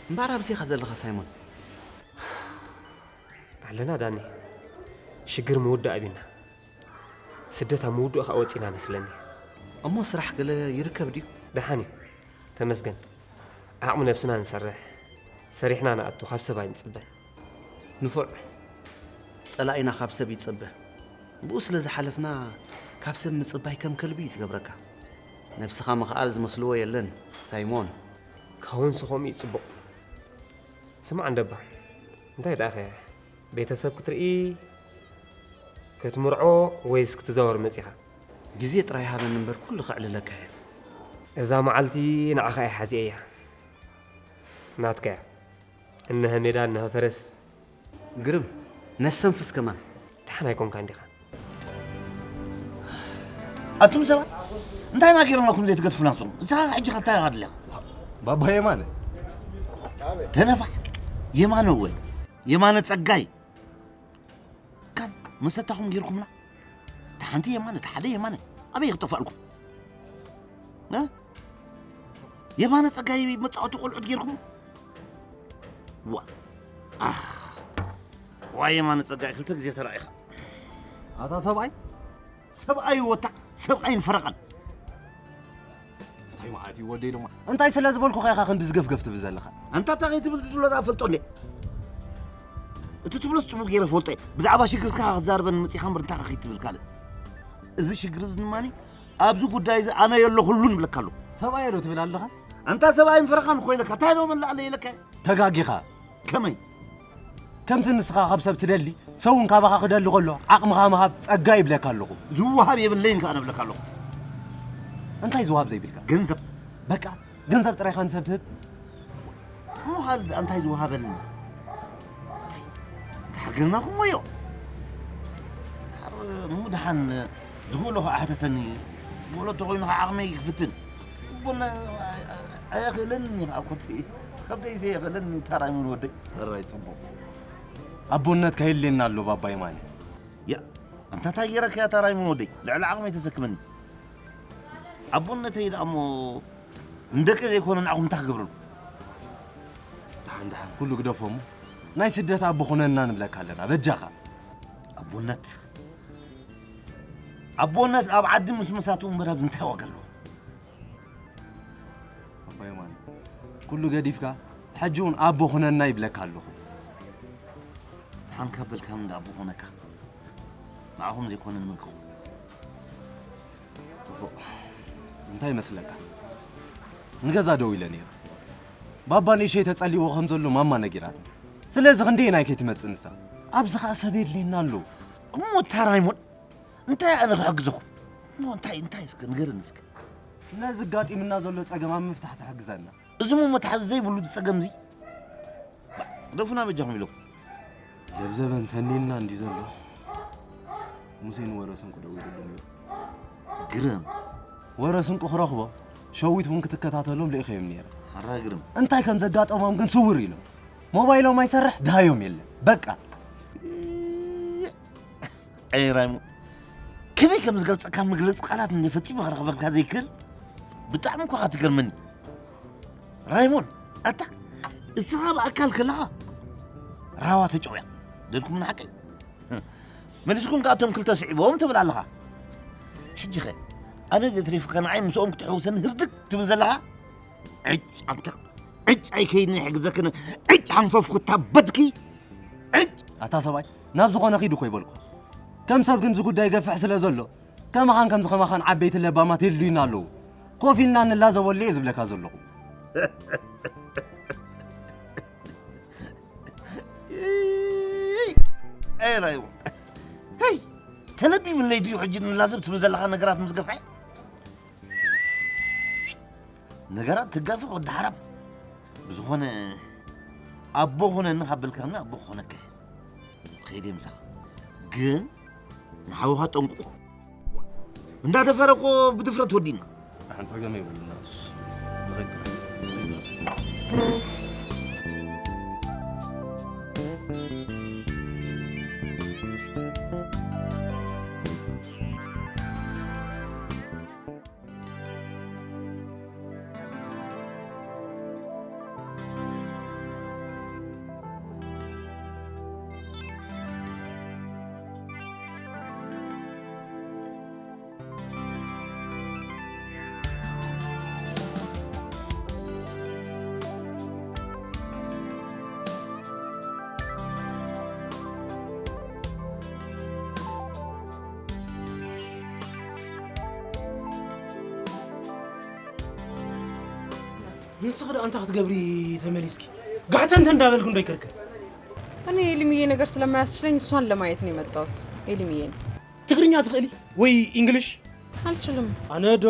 እምበኣር ኣብዚ ኢኻ ዘለኻ ሳይሞን። ኣለና ዳኒ። ሽግር ምውዳእ ኣቢና። ስደት ኣብ ምውድኡ ከኣ ወጺና መስለኒ። እሞ ስራሕ ገለ ይርከብ ድዩ? ደሓን እዩ። ተመስገን። ዓቕሚ ነብስና ንሰርሕ። ሰሪሕና ንኣቱ፣ ካብ ሰብ ኣይንጽበን። ንፉዕ። ጸላኢና ካብ ሰብ ይጽበ። ብኡ ስለ ዝሓለፍና ካብ ሰብ ምጽባይ ከም ከልቢ እዩ ዝገብረካ። ነብስኻ ምኽኣል ዝመስልዎ የለን ሳይሞን። ክኸውንስ ከምኡ እዩ ጽቡቕ። ስማዕ እንደባ፣ እንታይ ደኣ ኸ? ቤተሰብ ክትርኢ፣ ክትምርዖ ወይስ ክትዛወር መጺኻ? ግዜ ጥራይ ሃበኒ እምበር ኩሉ ከዕልለካ እየ። እዛ መዓልቲ ንዓኻ እየ ሓዚኤያ። ናትካ እያ። እነሀ ሜዳ፣ እነሀ ፈረስ። ግርም፣ ነስተንፍስ ከማን። ደሓን ኣይኮንካን ዲኻ? ኣቱም ሰባት፣ እንታይ ኢና ጌርናኩም ዘይትገድፉና ንስኹም? ንስኻ ሕጂ ከ እንታይ ኢኻ ድልያ? ባባ የማነ። ተነፋሕ። የማነ ወይ? የማነ ጸጋይ። ካን መሰታኹም ጌርኩምና። እታ ሓንቲ የማነ፣ እታ ሓደ የማነ። ኣበይ ክጠፋእልኩም? እ? የማነ ጸጋይ መጻወቲ ቆልዑት ጌርኩም? ዋ። ኣህ። ዋ የማነ ጸጋይ ክልተ ግዜ ተራኢኻ። ኣታ ሰብኣይ? ሰብኣይ ወታ፣ ሰብኣይን ፈረቓን። እንታይ ማለት እዩ ወደይ ድማ? እንታይ ስለ ዝበልኩ ኢኻ ክንዲ ዝገፍገፍ ትብል ዘለኻ? ኣንታ እንታይ ከይትብል ዝብሎ ዝኣ ፈልጦ እንዴ? እቲ ትብሎስ ጽቡቕ ገይረ ፈልጦ እየ። ብዛዕባ ሽግርትካ ክትዛረበኒ መጺኻ እምበር እንታይ ከይትብል ካልእ። እዚ ሽግር እዚ ድማኒ ኣብዚ ጉዳይ እዚ ኣነ የለኹሉን እብለካ ኣለኹ። ሰብኣይ ዶ ትብል ኣለኻ? ኣንታ ሰብኣይን ፈረቓን እኮ ኢለካ፣ እንታይ ዶ መላእለ ኢለካ? ተጋጊኻ። ከመይ? ከምቲ ንስኻ ካብ ሰብ ትደሊ፣ ሰብ እውን ካባኻ ክደሊ ከሎ ዓቕምኻ ምሃብ ጸጋ ይብለካ ኣለኹ። ዝወሃብ የብለይን ከኣ ንብለካ ኣለኹ። እንታይ ዝወሃብ ዘይብልካ? ገንዘብ። በቃ፣ ገንዘብ ጥራይ ኢኻ ንሰብ ትህብ? እሞ ካልእ ደኣ እንታይ ዝወሃበልና? እንታይ? ተሓገዝናኩም ወዮ። እሞ ደሓን ዝኽእሎ ኸዓ ሕተተኒ። ዝኽእሎ እንተኾይኑ ኸዓ ዓቕመይ ክፍትን። እቦና ኣየኽእለኒ ኸዓ እኮ እቲ ከብደይ ዘየኽእለኒ ታራይ ምን ወደይ። ሕራይ ጽቡቕ። ኣቦነትካ የድልየና ኣሎ ባባ የማነ። ያ፣ ኣንታ እንታይ ገይረካ እያ ታራይ ምን ወደይ? ልዕሊ ዓቕመይ ተሰክመኒ። ኣቦነተይ ደኣ እሞ ንደቂ ዘይኮነ ንዓኹም እንታይ ክገብረሉ? ደሓን ደሓን፣ ኩሉ ግደፎ እሞ፣ ናይ ስደት ኣቦ ኩነና ንብለካ ኣለና፣ በጃኻ። ኣቦነት፣ ኣቦነት ኣብ ዓዲ ምስ መሳቱ እምበር ኣብዚ እንታይ ዋጋ ኣለዎ? ኣባ የማነ፣ ኩሉ ገዲፍካ፣ ሕጂ እውን ኣቦ ኩነና ይብለካ ኣለኹ። ደሓን ካብ በልካ እንዳ ኣቦ ኮነካ። ንዓኹም ዘይኮነ ንመን ክኸውን? ጽቡቕ። እንታይ ይመስለካ? ንገዛ ደው ኢለ ነይረ። ባባ ንእሸይ ተጸሊዎ ከም ዘሎ ማማ ነጊራትኒ። ስለዚ ክንደየናይ ከይትመጽእ ንሳ? ኣብዚ ኸኣ ሰብ የድልየና ኣሎ። እሞ እታ ራይሞን እንታይ ኣነ ክሕግዘኩም? እሞ እንታይ፣ እንታይ እስከ ንገረኒ እስከ። ነዚ ኣጋጢምና ዘሎ ጸገም ኣብ ምፍታሕ ትሕግዘና። እዚ እሞ መትሓዚ ዘይብሉ ጸገም እዚ ግደፉና በጃኹም ኢለኩም። ደብዘበን ፈኒንና እንድዩ ዘሎ። ሙሴ ንወረ ስንቁ ደዊሉሉ ነይሩ። ግርም። ወረ ስንቁ ክረኽቦ፣ ሸዊት እውን ክትከታተሎም ልኢኸዮም ነይረ። ሓራ ግርም። እንታይ ከም ዘጋጠሞም ግን ስውር ኢሎም። ሞባይሎም ኣይሰርሕ፣ ደሃዮም የለን። በቃ። ኣይ ራይሞ፣ ከመይ ከም ዝገልጸካ መግለጺ ቃላት እንደ ፈጺመ ክረኽበልካ ዘይክእል፣ ብጣዕሚ እኳ ትገርመኒ። ራይሞን፣ ኣታ እስኻ ብኣካል ከለኻ ራዋ ተጨውያ ደልኩም ንሓቀይ። መሊስኩም ከኣ እቶም ክልተ ስዒቦም ትብል ኣለኻ። ሕጂ ኸ ኣነ ዘትሪፍካ ንዓይ ምስኦም ክትሕውሰኒ ህርድግ ትብል ዘለኻ? ዕጭ ኣንተ ዕጭ ኣይከይድን ይሕግዘክን። ዕጭ ሓንፈፍኩታ በድኪ። ዕጭ። ኣታ ሰብኣይ ናብ ዝኾነ ኺድ እኮ ይበልኩ። ከም ሰብ ግን እዚ ጉዳይ ገፍሕ ስለ ዘሎ ከማኻን ከምዚ ከማኻን ዓበይቲ ለባማት የድልዩና ኣለዉ። ኮፍ ኢልና ንላዘበሉ እየ ዝብለካ ዘለኹ። ኣይ ራይዋ፣ ሄይ፣ ተለቢምለይ ድዩ ሕጂ ንላዘብ ትብል ዘለኻ ነገራት ምስ ገፍሐ? ነገራት ትጋፈ ወዲ ሓራም። ብዝኾነ ኣቦ ኾነኒ ካብ በልካኒ ኣቦ ክኾነካ እየ። ከይደ ምሳኻ። ግን ንሓውኻ ጠንቁ። እንዳደፈረ እኮ ብድፍረት ወዲና። ሓንቲ ጸገም የብሉና። ንሱ ንኸይድ። ንስኺ ደኣ እንታይ ክትገብሪ ተመሊስኪ? ጋሕተንተ እንዳበልኩ እንዶ ይከርክር። እኔ ኤሊምዬ ነገር ስለማያስችለኝ እሷን ለማየት ነው የመጣሁት። ኤሊምዬን። ትግርኛ ትኽእሊ ወይ ኢንግሊሽ? አልችልም። ኣነ ዶ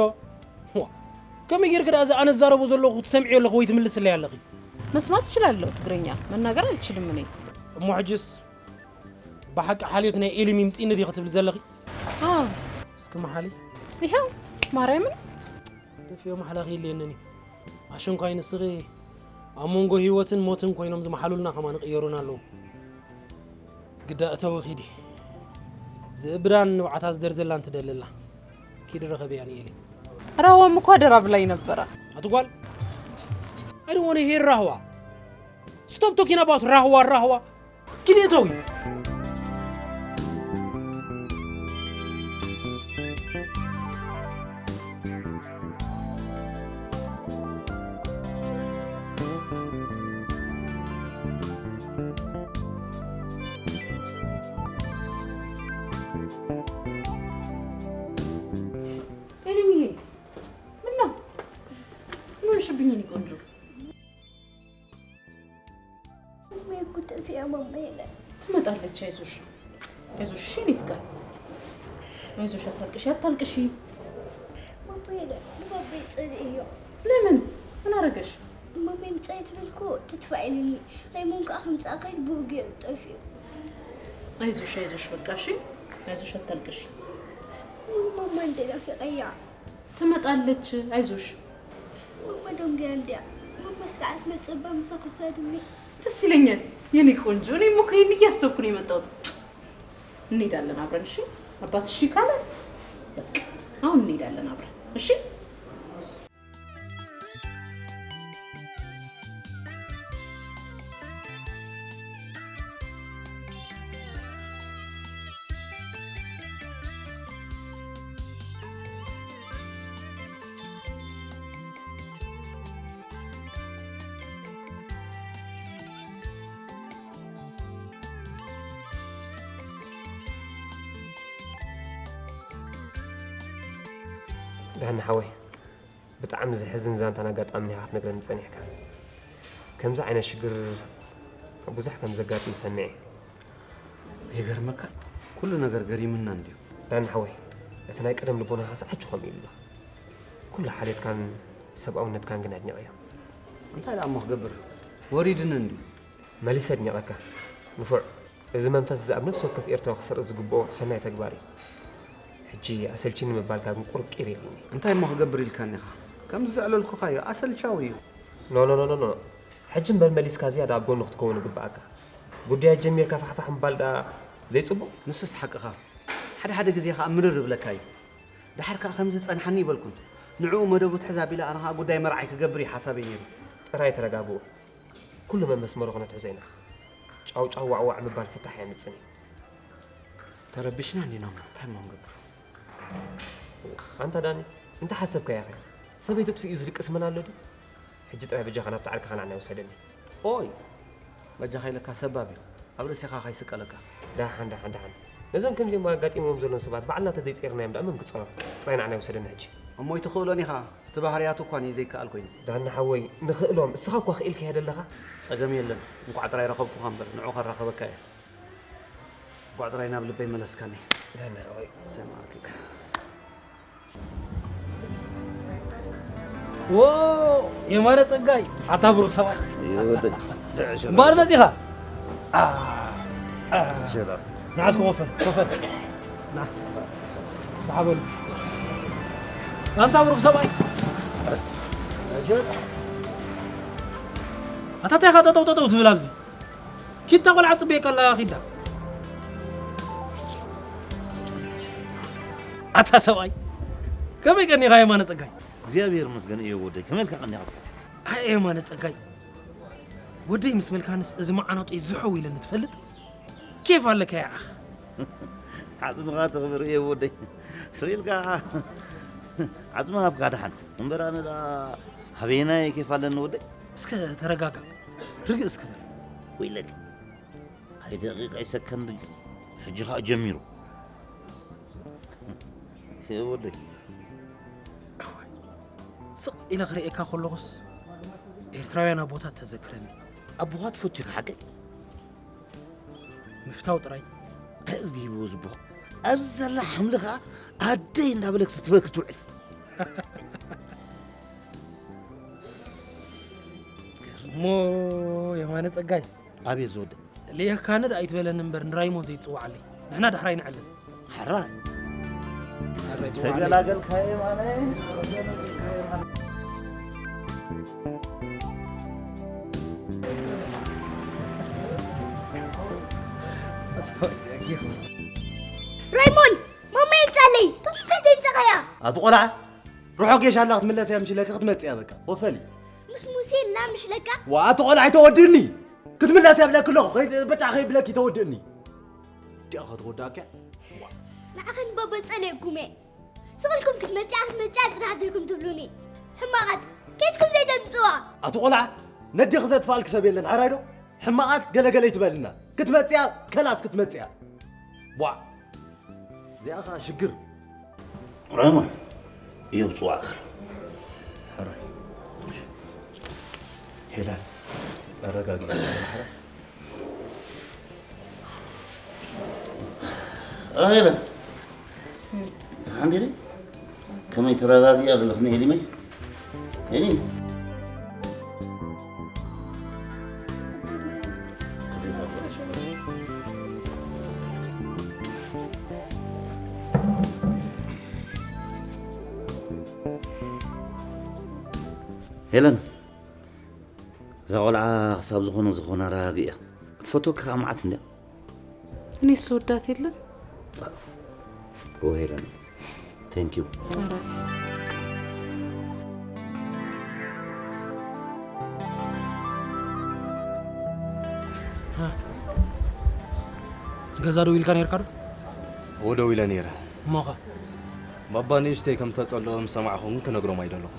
ዋ፣ ከመይ ጌርክ ደኣ እዚ ኣነ ዝዛረቦ ዘለኹ ትሰምዕዮ ኣለኺ ወይ ትምልስለይ ኣለኺ? መስማት እችላለሁ ትግርኛ፣ መናገር አልችልም እኔ። እሞ ሕጅስ ብሓቂ ሓልዮት ናይ ኤሊም ይምፅእኒ ዲኺ ትብል ዘለኺ? አዎ። እስኪ መሓሊ። ይኸው ማርያምን። ደፊኦም ኣሕላኺ የለየንን እዩ። ኣሸንኳይ ንስኺ ኣብ መንጎ ህይወትን ሞትን ኮይኖም ዝመሓሉልና ከማን ይቕየሩና ኣለዉ። ግዳ እተዊ ኺዲ። ዝእብዳን ንብዓታ ዝደርዘላን ትደልላ። ኪዲ ረኸብያ ንኤሊ። ራዋም እኮ አደራ ብላኝ ነበረ። ኣቲ ጓል፣ I don't want to hear ራህዋ። Stop talking about ራህዋ ራህዋ። ኪዲ እተዊ። ኤሊምዬ፣ ምነው? ምን ሆንሽብኝ የኔ ቆንጆ? እማዬ እኮ ጠፊኣ ማማ የለን። ትመጣለች፣ አይዞሽ፣ አይዞሽ እሺ የኔ ፍቅር፣ አይዞሽ፣ አታልቅሺ፣ አታልቅሺ። ማማ የለን። ንባባይ ጸልእዮ። ለምን? ምን አረገሽ? ማማ ምጻይ ትብል እኮ ትጥፋእ ኢልኒ። ራይሞን ከኣ ከምጻእ ከይድ ብኡ ገይሩ ጠፊኡ። አይዞሽ፣ አይዞሽ፣ በቃ እሺ፣ አይዞሽ፣ አታልቅሺ። ማማ እንደ ናፊቀያ። ትመጣለች፣ አይዞሽ። ማማ ደንጉያ እንድያ። ማማ ስጋዕ ትመጽእ እባ ምሳኺ ውሰድኒ። ደስ ይለኛል የኔ ቆንጆ። እኔም እኮ ይሄን እያሰብኩ ነው የመጣሁት። እንሄዳለን አብረን እሺ። አባትሽ እሺ ካለ በቃ አሁን እንሄዳለን አብረን እሺ። ዳኒ ሓወይ፣ ብጣዕሚ ዘሕዝን ዛንታን ኣጋጣምን ኢኻ ክትነግረኒ ጸኒሕካ። ከምዚ ዓይነት ሽግር ብዙሕ ከም ዘጋጥም ሰሚዐ። ይገርመካ፣ ኩሉ ነገር ገሪምና እንድዩ። ዳኒ ሓወይ፣ እቲ ናይ ቀደም ልቦናኻስ ዓጁ ከምኡ ኢሉላ። ኩሉ ሓልዮትካን ሰብኣውነትካን ግን ኣድኒቐዮ። እንታይ ደኣ እሞ ክገብር፣ ወሪድኒ እንድዩ። መሊሰ ኣድኒቐካ ንፉዕ። እዚ መንፈስ እዚ ኣብ ነፍሲ ወከፍ ኤርትራዊ ክሰርጽ ዝግብኦ ሰናይ ተግባር እዩ። ሕጂ ኣሰልችኒ ምባልካ ግን ቁሩብ ቂር ኢሉኒ። እንታይ እሞ ክገብር ኢልካኒ ኢኻ? ከምዚ ዘዕለልኩኻዮ ኣሰልቻዊ እዩ። ኖ ኖ ኖ ኖ ኖ። ሕጂ እምበር መሊስካ ዝያዳ ኣብ ጎኑ ክትከውን ይግብኣካ። ጉዳያት ጀሚርካ ፋሕፋሕ ምባል ደኣ ዘይጽቡቕ? ንሱስ ሓቅኻ። ሓደ ሓደ ግዜ ኸኣ ምርር ይብለካ እዩ። ደሓር ከኣ ከምዚ ጸንሓኒ ይበልኩን። ንዕኡ መደቡ ትሕዝ ኣቢለ ኣነ ኸኣ ጉዳይ መርዓይ ክገብር እዩ ሓሳበይ ነይሩ። ጥራይ ተረጋግኡ። ኩሉ መመስመሩ ክነትሕዞ ኢና። ጫው ጫው ዋዕ ዋዕ ምባል ፍታሕ ኣየምጽእን እዩ። ተረቢሽና እንዲና እሞ እንታይ እሞ ንገብር? ኣንታ ዳኒ፣ እንታይ ሓሰብካያ ኸ? ሰበይቱ ጥፊኡ ዝድቅስ መን ኣሎ ድዩ? ሕጂ ጥራይ በጃኻ ናብቲ ዓርክኻ ንዓናይ ውሰደኒ። ኦይ! በጃኻ ኢለካ ሰባብ እዩ። ኣብ ርእሲኻ ከይስቀለካ። ደሓን፣ ደሓን፣ ደሓን። ነዞም ከምዚኦም ኣጋጢምዎም ዘለዉ ሰባት ባዕልና ተዘይጸይርናዮም ደኣ መን ክጸሮም? ጥራይ ንዓናይ ውሰደኒ ሕጂ። እሞ ኣይትኽእሎን ኢኻ። እቲ ባህርያቱ እኳ እዩ ዘይከኣል ኮይኑ። ዳኒ ሓወይ፣ ንኽእሎም፣ እስኻ እኳ ክኢልካዮ ደለኻ። ጸገም የለን። እንኳዕ ጥራይ ረኸብኩኻ እምበር፣ ንዑ ከራኸበካ እየ። እንኳዕ ጥራይ ናብ ልበይ መለስካኒ። ዳኒ ሓወይ። ሰላም ዓርከይ። ዎ የማነ ጸጋይ፣ ኣታ ብሩኽ ሰብኣይ። ይወደይ። እምበኣር መጺኻ? ኣ፣ ኣ። ሸጣ። ንዓ እስኪ ኮፈል፣ ኮፈል። ና። ሰሓበሉ። ኣንታ ብሩኽ ሰብኣይ። ኣታ እንታይ ኢኻ ጠጠው ጠጠው ትብል ኣብዚ? ኪድ እታ ቆልዓ ትጽበየካ ኣላ፣ ኪዳ። ኣታ ሰብኣይ፣ ከመይ ቀኒኻ የማነ ጸጋይ? እግዚኣብሔር ይመስገን እየ ወደይ፣ ከመይ ኢልካ ቀኒኻ እስኻ? ኣይ የማነ ጸጋይ፣ ወደይ ምስ በልካንስ እዚ መዓናጦይ ዝሕው ኢለኒ ትፈልጥ? ኬፍ ኣለካ ይዓኽ። ዓጽምኻ ተኽብር እየ ወደይ። ስቕ ኢልካ ዓጽምኻ ኣብካ ደሓን። እምበር ኣነ ደኣ ሃበየናይ ኬፍ ኣለኒ ወደይ? እስከ ተረጋጋ፣ ርግእ እስከ በል። ወይለክ። ኣይ ደቂቕ ኣይ ሰከንድ ሕጂ ኸኣ ጀሚሩ። እየ ወደይ። ስቕ ኢለ ክርእየካ ከለኹስ ኤርትራውያን ኣቦታት ተዘክረኒ። ኣቦኻ ትፈቱ ኢኻ ሓቀይ? ምፍታው ጥራይ። ከእዝጊ ሂብዎ ዝቦ። ኣብዚ ዘላ ሓምሊ ኸኣ ኣደይ እንዳበለት ክትበኪ ትውዕል። እሞ የማነ ጸጋይ። ኣቤት ዝወደ። ልኤኽካኒ ደኣ ኣይትበለኒ እምበር ንራይሞን ዘይትጽውዓለይ። ንሕና ዳሕራይ ንዕልል። ሕራይ። ሕራይ ጽውዓለይ። ተገላገልካ የማነ። ራይሞን! ማማ የምጻለይ! ቶም እንታይ ዘይምጻኻያ? ኣቲ ቆልዓ! ርሑቕ ጌሻ ኣላ ክትምለስ እያ ምሽ ኢለኪ ክትመጽእ እያ በቃ። ወፈሊ። ምስ ሙሴ ኣላ ምሽ ለካ? ዋ፣ ኣቲ ቆልዓ ኣይተወድእኒ! ክትምለስ እያ ብለኪ ኣለኹ። ከይ-፣ በጫ ከይብለኪ ተወድእኒ። ዲኣ ከተወድኣኪ እያ? ንዓኸን ባባ ጸልየኩም እየ። ስቕ ኢልኩም ክትመጽኣ ክትመጽኣ ጥራሕ ዲኹም ትብሉኒ? ሕማቓት፣ ከይድኩም ዘይተምጽዋ? ኣቲ ቆልዓ፣ ነዴኺ ዘጥፍኣልኪ ሰብ የለን፣ ሕራይ ዶ? ሕማቓት ገለገለ ይትበልና። ክትመጽያ፣ ከላስ ክትመጽያ። ቧዕ። እዚኣ ኸኣ ሽግር። ራይሞን፣ እዮብ ጽዋዕ ከሎ። ሕራይ። ሄለን፣ ኣረጋግኢ። ሕራይ። ኣረ ሄለን። ሓንቲ ግዜ ከመይ ተረጋጊኣ ዘለኽኒ ሄሊመይ? ሄሊ። ሄለን፣ እዛ ቆልዓ ክሳብ ዝኾነ ዝኾነ ኣረጋግእያ። ክትፈትወኪ ከኣ መዓት እንድያ። እኔስ ወዳት የለን። ኦ ሄለን፣ thank you። ኧረ። ገዛ ደው ኢልካ ነርካ ዶ? እወ፣ ደው ኢለ ነይረ። እሞኸ? ባባ ንእሽተይ ከም ተጸልኦ ምስ ሰማዕኹ ግን ክነግሮም ኣይደለኹን።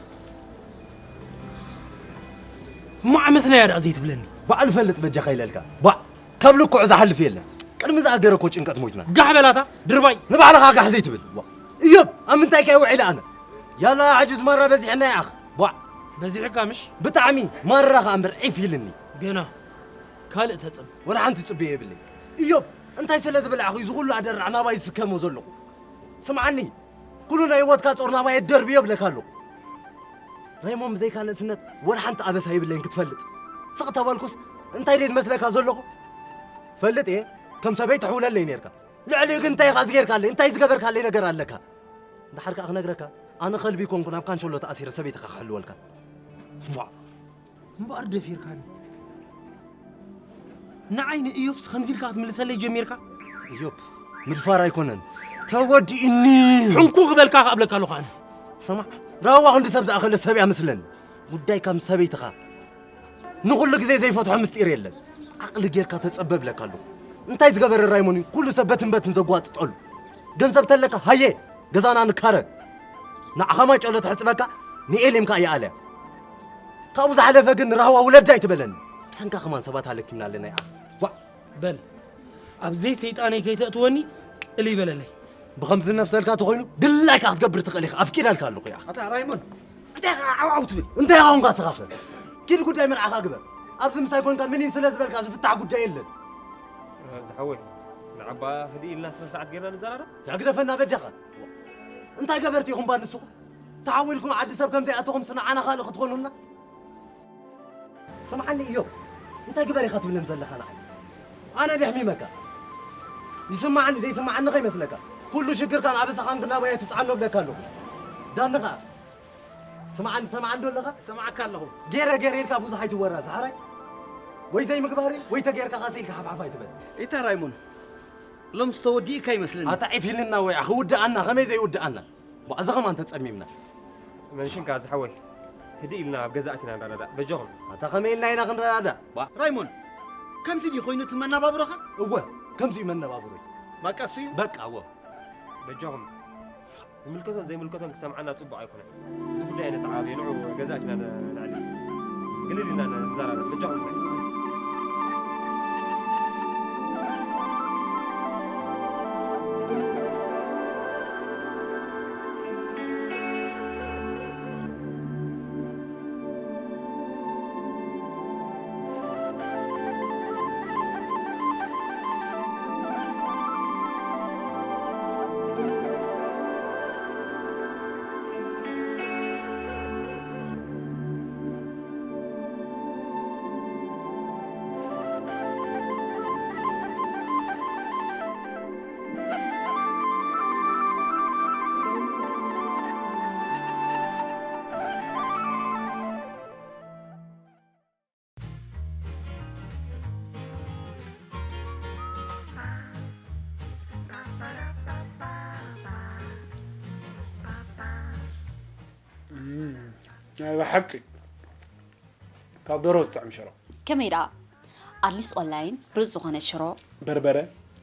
እሞ ዓመትና እያ ደኣ ዘይትብለኒ? ባዕሉ ፈልጥ በጃኻ ኢለልካ። ባዕ! ካብ ልክዑ ዝሓልፍ የለን። ቅድሚ ዝኣገረ እኮ ጭንቀት ሞይትና። ጋሕ በላታ፣ ድርባይ። ንባዕልኻ ጋሕ ዘይትብል። ዋ፣ እዮብ፣ ኣብ ምንታይ ከ ውዒለ ኣነ? ያላ፣ ሕጅስ ማራ በዚሕና ይኣኽ። ቧዕ። በዚሕካ ምሽ? ብጣዕሚ፣ ማራ ኸኣ እምበር ዒፍ ኢልኒ። ገና ካልእ ተጽብ። ወላ ሓንቲ ጽብዮ የብለይ። እዮብ፣ እንታይ ስለ ዝበላዕኹ እዩ ዝኹሉ ኣደራዕ ናባይ ዝስከሞ ዘለኹ? ስምዓኒ፣ ኩሉ ናይ ህይወትካ ጾር ናባይ ኣደርብዮ እብለካ ኣለኹ። ራይሞን ብዘይካ ንእስነት ወላ ሓንቲ ኣበሳ የብለይን ክትፈልጥ። ስቕ ተበልኩስ እንታይ ደይ ዝመስለካ ዘለኹ? ፈልጥ እየ፣ ከም ሰበይ ተሕውለለይ ነርካ። ልዕሊኡ ግን እንታይ ኢኻ ዝጌርካለይ? እንታይ ዝገበርካለይ ነገር ኣለካ? እንድሓር ከኣ ክነግረካ፣ ኣነ ከልቢ ኣይኮንኩን ኣብ ካንሸሎ ተኣሲረ ሰበይትኻ ክሕልወልካ። ቧዕ! እምበኣር ደፊርካኒ። ንዓይ ንእዮብስ ከምዚ ኢልካ ክትምልሰለይ ጀሚርካ? እዮብ፣ ምድፋር ኣይኮነን። ተወዲእኒ። ሕንኩ ክበልካ ከኣ እብለካ ኣለኹ ኣነ። ሰማዕ፣ ራዋ ክንዲ ሰብ ዝኣኸለ ሰብ እያ መስለኒ። ጉዳይካ ምስ ሰበይትኻ። ንኹሉ ግዜ ዘይፈትሖ ምስጢር የለን። ዓቕሊ ጌርካ ተጸበ እብለካ ኣለኹ። እንታይ ዝገበረ ራይሞን እዩ ኩሉ ሰብ በትን በትን ዘጓጥጠሉ? ገንዘብ ተለካ ሃየ፣ ገዛና ንካረ። ንዓኻ ማጨሎ ተሕጽበካ፣ ንኤሌም ከኣ ይኣልያ። ካብኡ ዝሓለፈ ግን ንራህዋ ውለዳ ኣይትበለኒ። ብሰንካ ከማን ሰባት ኣለኪምና ኣለና ይኣ። ዋዕ! በል፣ ኣብ ዘይሰይጣነይ ከይተእትወኒ፣ እልይ በለለይ። ብኸምዚ ነፍሰልካ ተኾይኑ፣ ድላይካ ክትገብር ትኽእል ኢኻ። ኣፍቂደልካ ኣለኹ ይኣ። ኣታ ራይሞን፣ እንታይ ኢኻ ዓውዓው ትብል? እንታይ ኢኻ ኾንካ ስኻኸ? ኪድ ጉዳይ መርዓኻ ግበር። ኣብዚ ምሳይ ኮንካ ምኒን ስለ ዝበልካ ዝፍታሕ ጉዳይ የለን። ዝሓወይ፣ ንዓባ ህድእ ኢልና ስነ ስርዓት ጌርና ንዘራረብ። ያግደፈና በጃኻ። እንታይ ገበርቲ ኢኹም ባ ንስኹም? ተሓዊልኩም ዓዲ ሰብ ከም ዘይኣተኹም ስንዓና ካልእ ክትኾኑልና? ስምዓኒ እዮብ፣ እንታይ ግበር ኢኻ ትብለኒ ዘለኻ ንዓይ? ኣነ ደሕሚመካ? ይስምዓኒ ዘይስምዓኒ ከይመስለካ። ኩሉ ሽግርካን ኣበሳኻን ግን ናባይ ኣይትጽዓኖ እብለካ ኣለኹ። ዳኒ ኸኣ፣ ስምዓኒ፣ ትሰምዓኒ ዶ ኣለኻ? እሰምዓካ ኣለኹ። ገይረ ገይረ ኢልካ ብዙሕ ኣይትወራዝ፣ ሓራይ? ወይ ዘይምግባር እዩ፣ ወይ ተገይርካ ኸስ ኢልካ ሓፍሓፍ ኣይትበል። ኢታ ራይሞን፣ ሎምስ ተወዲእካ ይመስለኒ። ኣታ ዒፍ ኢልና ወይ ክውድኣና፣ ከመይ ዘይውድኣና? ቧ፣ እዚ ኸማን ተጸሚምና። መንሽንካ ዝሓወይ፣ ህድእ ኢልና ኣብ ገዛ ኣቲና ንረዳዳእ፣ በጃኹም። ኣታ ኸመይ ኢልና ኢና ክንረዳዳእ? ቧ። ራይሞን፣ ከምዚ ድዩ ኮይኑ እቲ መነባብሮኻ? እወ፣ ከምዚ እዩ መነባብሮይ። በቃ እሱ እዩ? በቃ፣ እወ። በጃኹም። ዝምልከቶን ዘይምልከቶን ክሰምዓና ጽቡቕ ኣይኮነን። እዚ ጉዳይ ነተዓባብዮ፣ ንዑ ገዛ ኣቲና ን-፣ ንዕልል። ግልል ኢልና ን-፣ ንዘራረብ። በጃኹም። ናይ ብሓቂ ካብ ደሮ ዝጥዕም ሽሮ። ከመይ ደኣ? ኣድሊስ ኦንላይን ብሉጽ ዝኾነ ሽሮ፣ በርበረ፣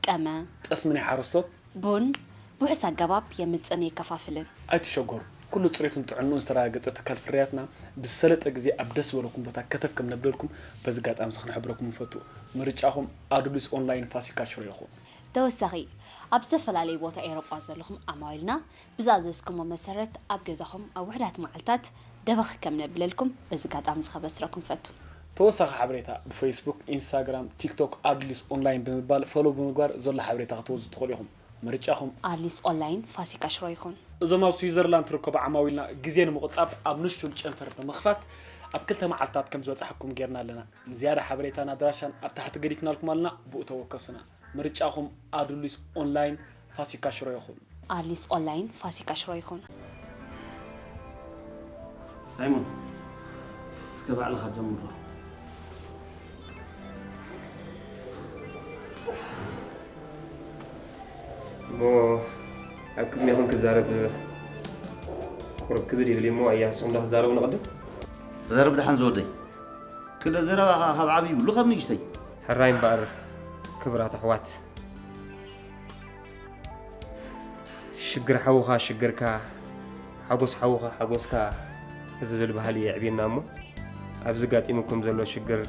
ቀመ፣ ጠስሚ ናይ ሓረስቶት፣ ቡን ብውሑስ ኣገባብ የምጽእን የከፋፍልን። ኣይትሸገሩ፣ ኩሉ ጽሬቱን ጥዕንኡን ዝተረጋገጸ ትካል ፍርያትና ብዝሰለጠ ግዜ ኣብ ደስ ዝበለኩም ቦታ ከተፍ ከም ነብለልኩም በዚ ኣጋጣሚ እዚ ክንሕብረኩም ንፈቱ። ምርጫኹም ኣዱሊስ ኦንላይን ፋሲካ ሽሮ ይኹን። ተወሳኺ፣ ኣብ ዝተፈላለዩ ቦታ ኤውሮጳ ዘለኹም ዓማዊልና ብዝኣዘዝኩሞ መሰረት ኣብ ገዛኹም ኣብ ውሑዳት መዓልታት ደበኽ ከም ነብለልኩም በዚ ኣጋጣሚ እዚ ከበስረኩም ፈቱ። ተወሳኺ ሓበሬታ ብፌስቡክ፣ ኢንስታግራም፣ ቲክቶክ ኣድሊስ ኦንላይን ብምባል ፎሎው ብምግባር ዘሎ ሓበሬታ ክትወስዱ ትኽእሉ ኢኹም። ምርጫኹም። ኣድሊስ ኦንላይን ፋሲካ ሽሮ ይኹን። እዞም ኣብ ስዊዘርላንድ ትርከቡ ዓማዊልና ግዜ ንምቑጣብ ኣብ ንሹል ጨንፈር ብምኽፋት ኣብ ክልተ መዓልትታት ከም ዝበጻሕኩም ጌርና ኣለና። ንዝያዳ ሓበሬታን ኣድራሻን ኣብ ታሕቲ ገዲፍናልኩም ኣለና፣ ብኡ ተወከሱና። ምርጫኹም ኣዱሊስ ኦንላይን ፋሲካ ሽሮ ይኹን። ኣድሊስ ኦንላይን ፋሲካ ሽሮ ይኹን። ሳይሞን እስከ ባዕልኻ ጀምሮ። እሞ ኣብ ቅድሜኹም ክዛረብ ቁርብ ክብድ ይብል እሞ ኣያ ንስኹም ዶ ክዛረቡ ንቕድም? ተዛረብ ደሓን ዝወደይ። ክለ ዘረባ ካብ ዓብዪ ይብሉ ካብ ንእሽተይ። ሕራይ እምበኣር ክብራት ኣሕዋት። ሽግር ሓውኻ ሽግርካ፣ ሓጎስ ሓውኻ ሓጎስካ ዝብል ባህሊ የዕብየና እሞ ኣብዚ ጋጢሙኩም ዘሎ ሽግር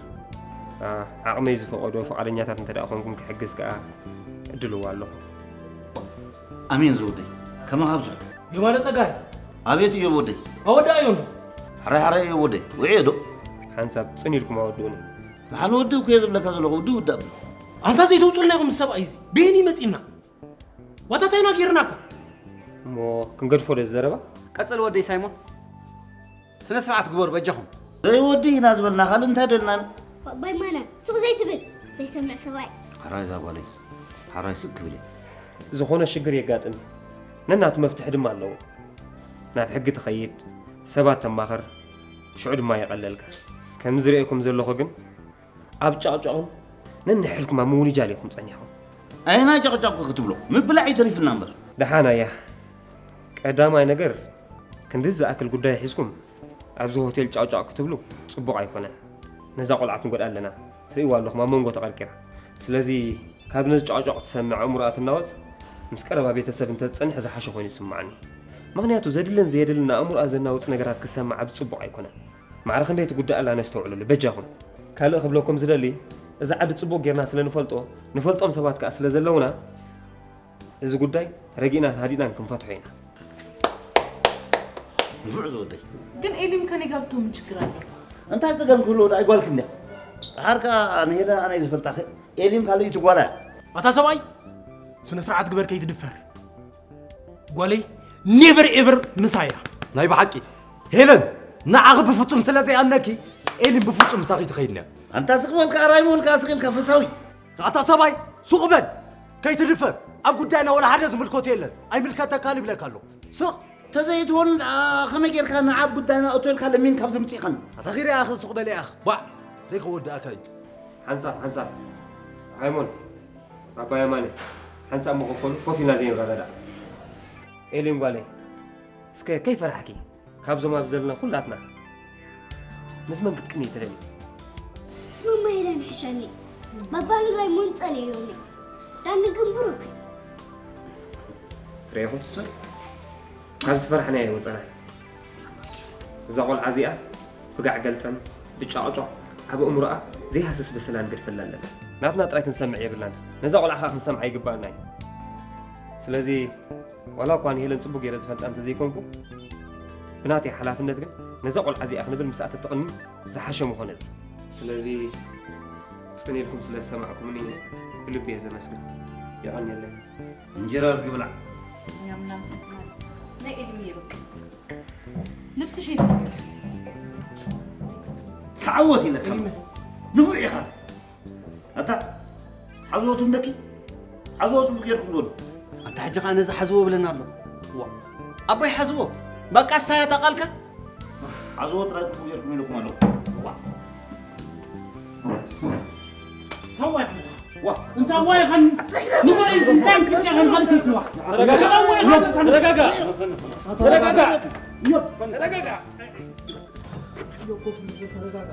ዓቕመይ ዝፈቐዶ ፍቓደኛታት እንተ ደኣ ኾንኩም ክሕግዝ ከኣ እድልዎ ኣለኹ። ኣሜን ዝወደይ ከማኻ ኣብዝሑ። የማነ ጸጋይ ኣቤት እዮብ ወደይ። ኣወዳእዮ እንዶ። ሕራይ ሕራይ እዮብ ወደይ ውዕዮ ዶ? ሓንሳብ ጽን ኢልኩም ኣወድኡኒ። ደሓን ወዲ እኮ እየ ዝብለካ ዘለኹ ውዲ ውዲ ኣብል። ኣንታ ዘይተውፅልና ኢኹም ምስ ሰብኣይ እዚ ቤኒ መፂና ዋታታይና ጌርናካ። እሞ ክንገድፎ ዶ እዚ ዘረባ? ቀፅል ወደይ ሳይሞን። ስነ ስርዓት ግበሩ በጃኹም። ዘይወዲ ኢና ዝበልና ካልእ እንታይ ደልናን? ባባይ ማነ ሱቕ ዘይትብል ዘይሰምዕ ሰብኣይ። ሓራይ እዛ ጓለይ ሓራይ ስቅ ክብል እየ። ዝኾነ ሽግር የጋጥም እዩ። ነናቱ መፍትሒ ድማ ኣለዎ። ናብ ሕጊ ትኸይድ፣ ሰባት ተማኽር፣ ሽዑ ድማ የቐለልካ። ከም ዝርእየኩም ዘለኹ ግን ኣብ ጨቕጨቕን ነንሕድኩም ኣብ ምውንጃል ኢኹም ጸኒሕኩም። ኣየናይ ጨቕጨቕ ክትብሎ? ምብላዕ እዩ ተሪፍና እምበር። ደሓን ኣያ። ቀዳማይ ነገር ክንድዚ ዝኣክል ጉዳይ ሒዝኩም ኣብዚ ሆቴል ጫውጫው ክትብሉ ጽቡቕ ኣይኮነን። ነዛ ቆልዓ ክንጎድኣ ኣለና። ትርእይዋ ኣለኹም ኣብ መንጎ ተቐርቂራ። ስለዚ ካብ ነዚ ጫውጫው ክትሰምዕ ኣእምሮኣ ትናወጽ ምስ ቀረባ ቤተሰብ እንተትጸንሕ ዝሓሸ ኮይኑ ይስምዓኒ። ምኽንያቱ ዘድልን ዘየድልን ኣእምሮኣ ዘናውጽ ነገራት ክትሰምዕ ኣብዚ ጽቡቕ ኣይኮነን። ማዕረ ክንደይ ትጉዳእ ኣላ ነስተውዕለሉ በጃኹም። ካልእ ክብለኩም ዝደሊ እዚ ዓዲ ጽቡቕ ጌርና ስለ ንፈልጦ ንፈልጦም ሰባት ከኣ ስለ ዘለውና እዚ ጉዳይ ረጊእናን ሃዲእናን ክንፈትሖ ኢና። ንፉዕ ዝወደይ። ግን ኤሊም ከኔ ጋር ብትሆን ምን ችግር አለው? እንታይ ጸገም ክህልዎ ደኣ ጓልኪ እንድያ። ደሓር ከኣ ንሄለን ኣነ እየ ዝፈልጣ። ኤሊም ካልኣይቲ ጓላ እያ። ኣታ ሰብኣይ ስነ ስርዓት ግበር ከይትድፈር። ጓለይ never ever ምሳይ እያ። ናይ ብሓቂ ሄለን ንዓኺ ብፍጹም ስለ ዘይኣምነኪ ኤሊም ብፍጹም ምሳኺ ትኸይድ እያ። ኣንታ ስቕ በል ከኣ ራይሞን ከኣ ስቕ ኢልካ ፈሳዊ። ኣታ ሰብኣይ ሱቕ በል ከይትድፈር። ኣብ ጉዳይና ወላ ሓደ ዝምልከቶ የለን። ኣይምልከተካን ይብለካ ኣለኹ። ስቕ። ተዘይትወን ከመይ ጌርካ ንዓብ ጉዳይና እቶ ኢልካ ለሚንካ ኣብዚ ምጺእኻኒ። ኣታ ኺርያ ኣኺ ሱቕ በል ኢኻ። ባዕ ደይ ከወድኣካ እዩ። ሓንሳብ ሓንሳብ ራይሞን ኣባ የማነ ሓንሳብ መኸፈሉ ኮፍ ኢልና ዘይንረዳዳእ። ኤሊም ጓለይ እስከ ከይፈራሕኪ ካብዞም ኣብ ዘለና ኩላትና ምስ መን ክትቅኒ ትደሊ? ስምማ ኢለን ሕሸኒ ባባን ራይሞን ጸለዮኒ ዳኒ ግን ብሩክ እዩ። ርኢኹም? ካብ ዝፈራሕናዮ ኣይወጸናን። እዛ ቆልዓ እዚኣ ብጋዕ ገልጠም ብጫቕጫቕ ኣብ ኣእምሮኣ ዘይሃስስ በሰላ ንገድፈላ ኣለና። ናትና ጥራይ ክንሰምዕ የብልናን። ነዛ ቆልዓ ኸኣ ክንሰምዓ ይግብኣና እዩ። ስለዚ ዋላ እኳ ንሄለን ጽቡቕ ገይረ ዝፈልጣ እንተዘይኮንኩ ብናተይ ሓላፍነት ግን ነዛ ቆልዓ እዚኣ ክንብል ምስኣ ተተቕኒ ዝሓሸ ምኾነ። ስለዚ ጽን ኢልኩም ስለ ዝሰማዕኩምኒ ብልቢ እየ ዘመስግን። የቐንየለይ። እንጀራ ዝግብላ ናይ ኤልሚ ይብቅ ልብስሽ ተዓወት ኢለካ ንፉዕ ኢኻ ኣታ ሓዝዎ ትም ደቂ ሓዝዎ ጽቡቅ ጌርኩም ዞን ኣታ ሕጂ ከዓ ነዚ ሓዝዎ ብለና ኣሎ ዋ ኣቦይ ሓዝዎ በቃ ሳያ ታቃልካ ሓዝዎ ጥራይ ጽቡቅ ጌርኩም ኢለኩም ኣለኹ እንታይ ዋይ ኻን ንጎይ እንታይ ምስልካ ኻን ኻን ሰይትዋ ተረጋጋ ተረጋጋ ተረጋጋ ተረጋጋ ተረጋጋ።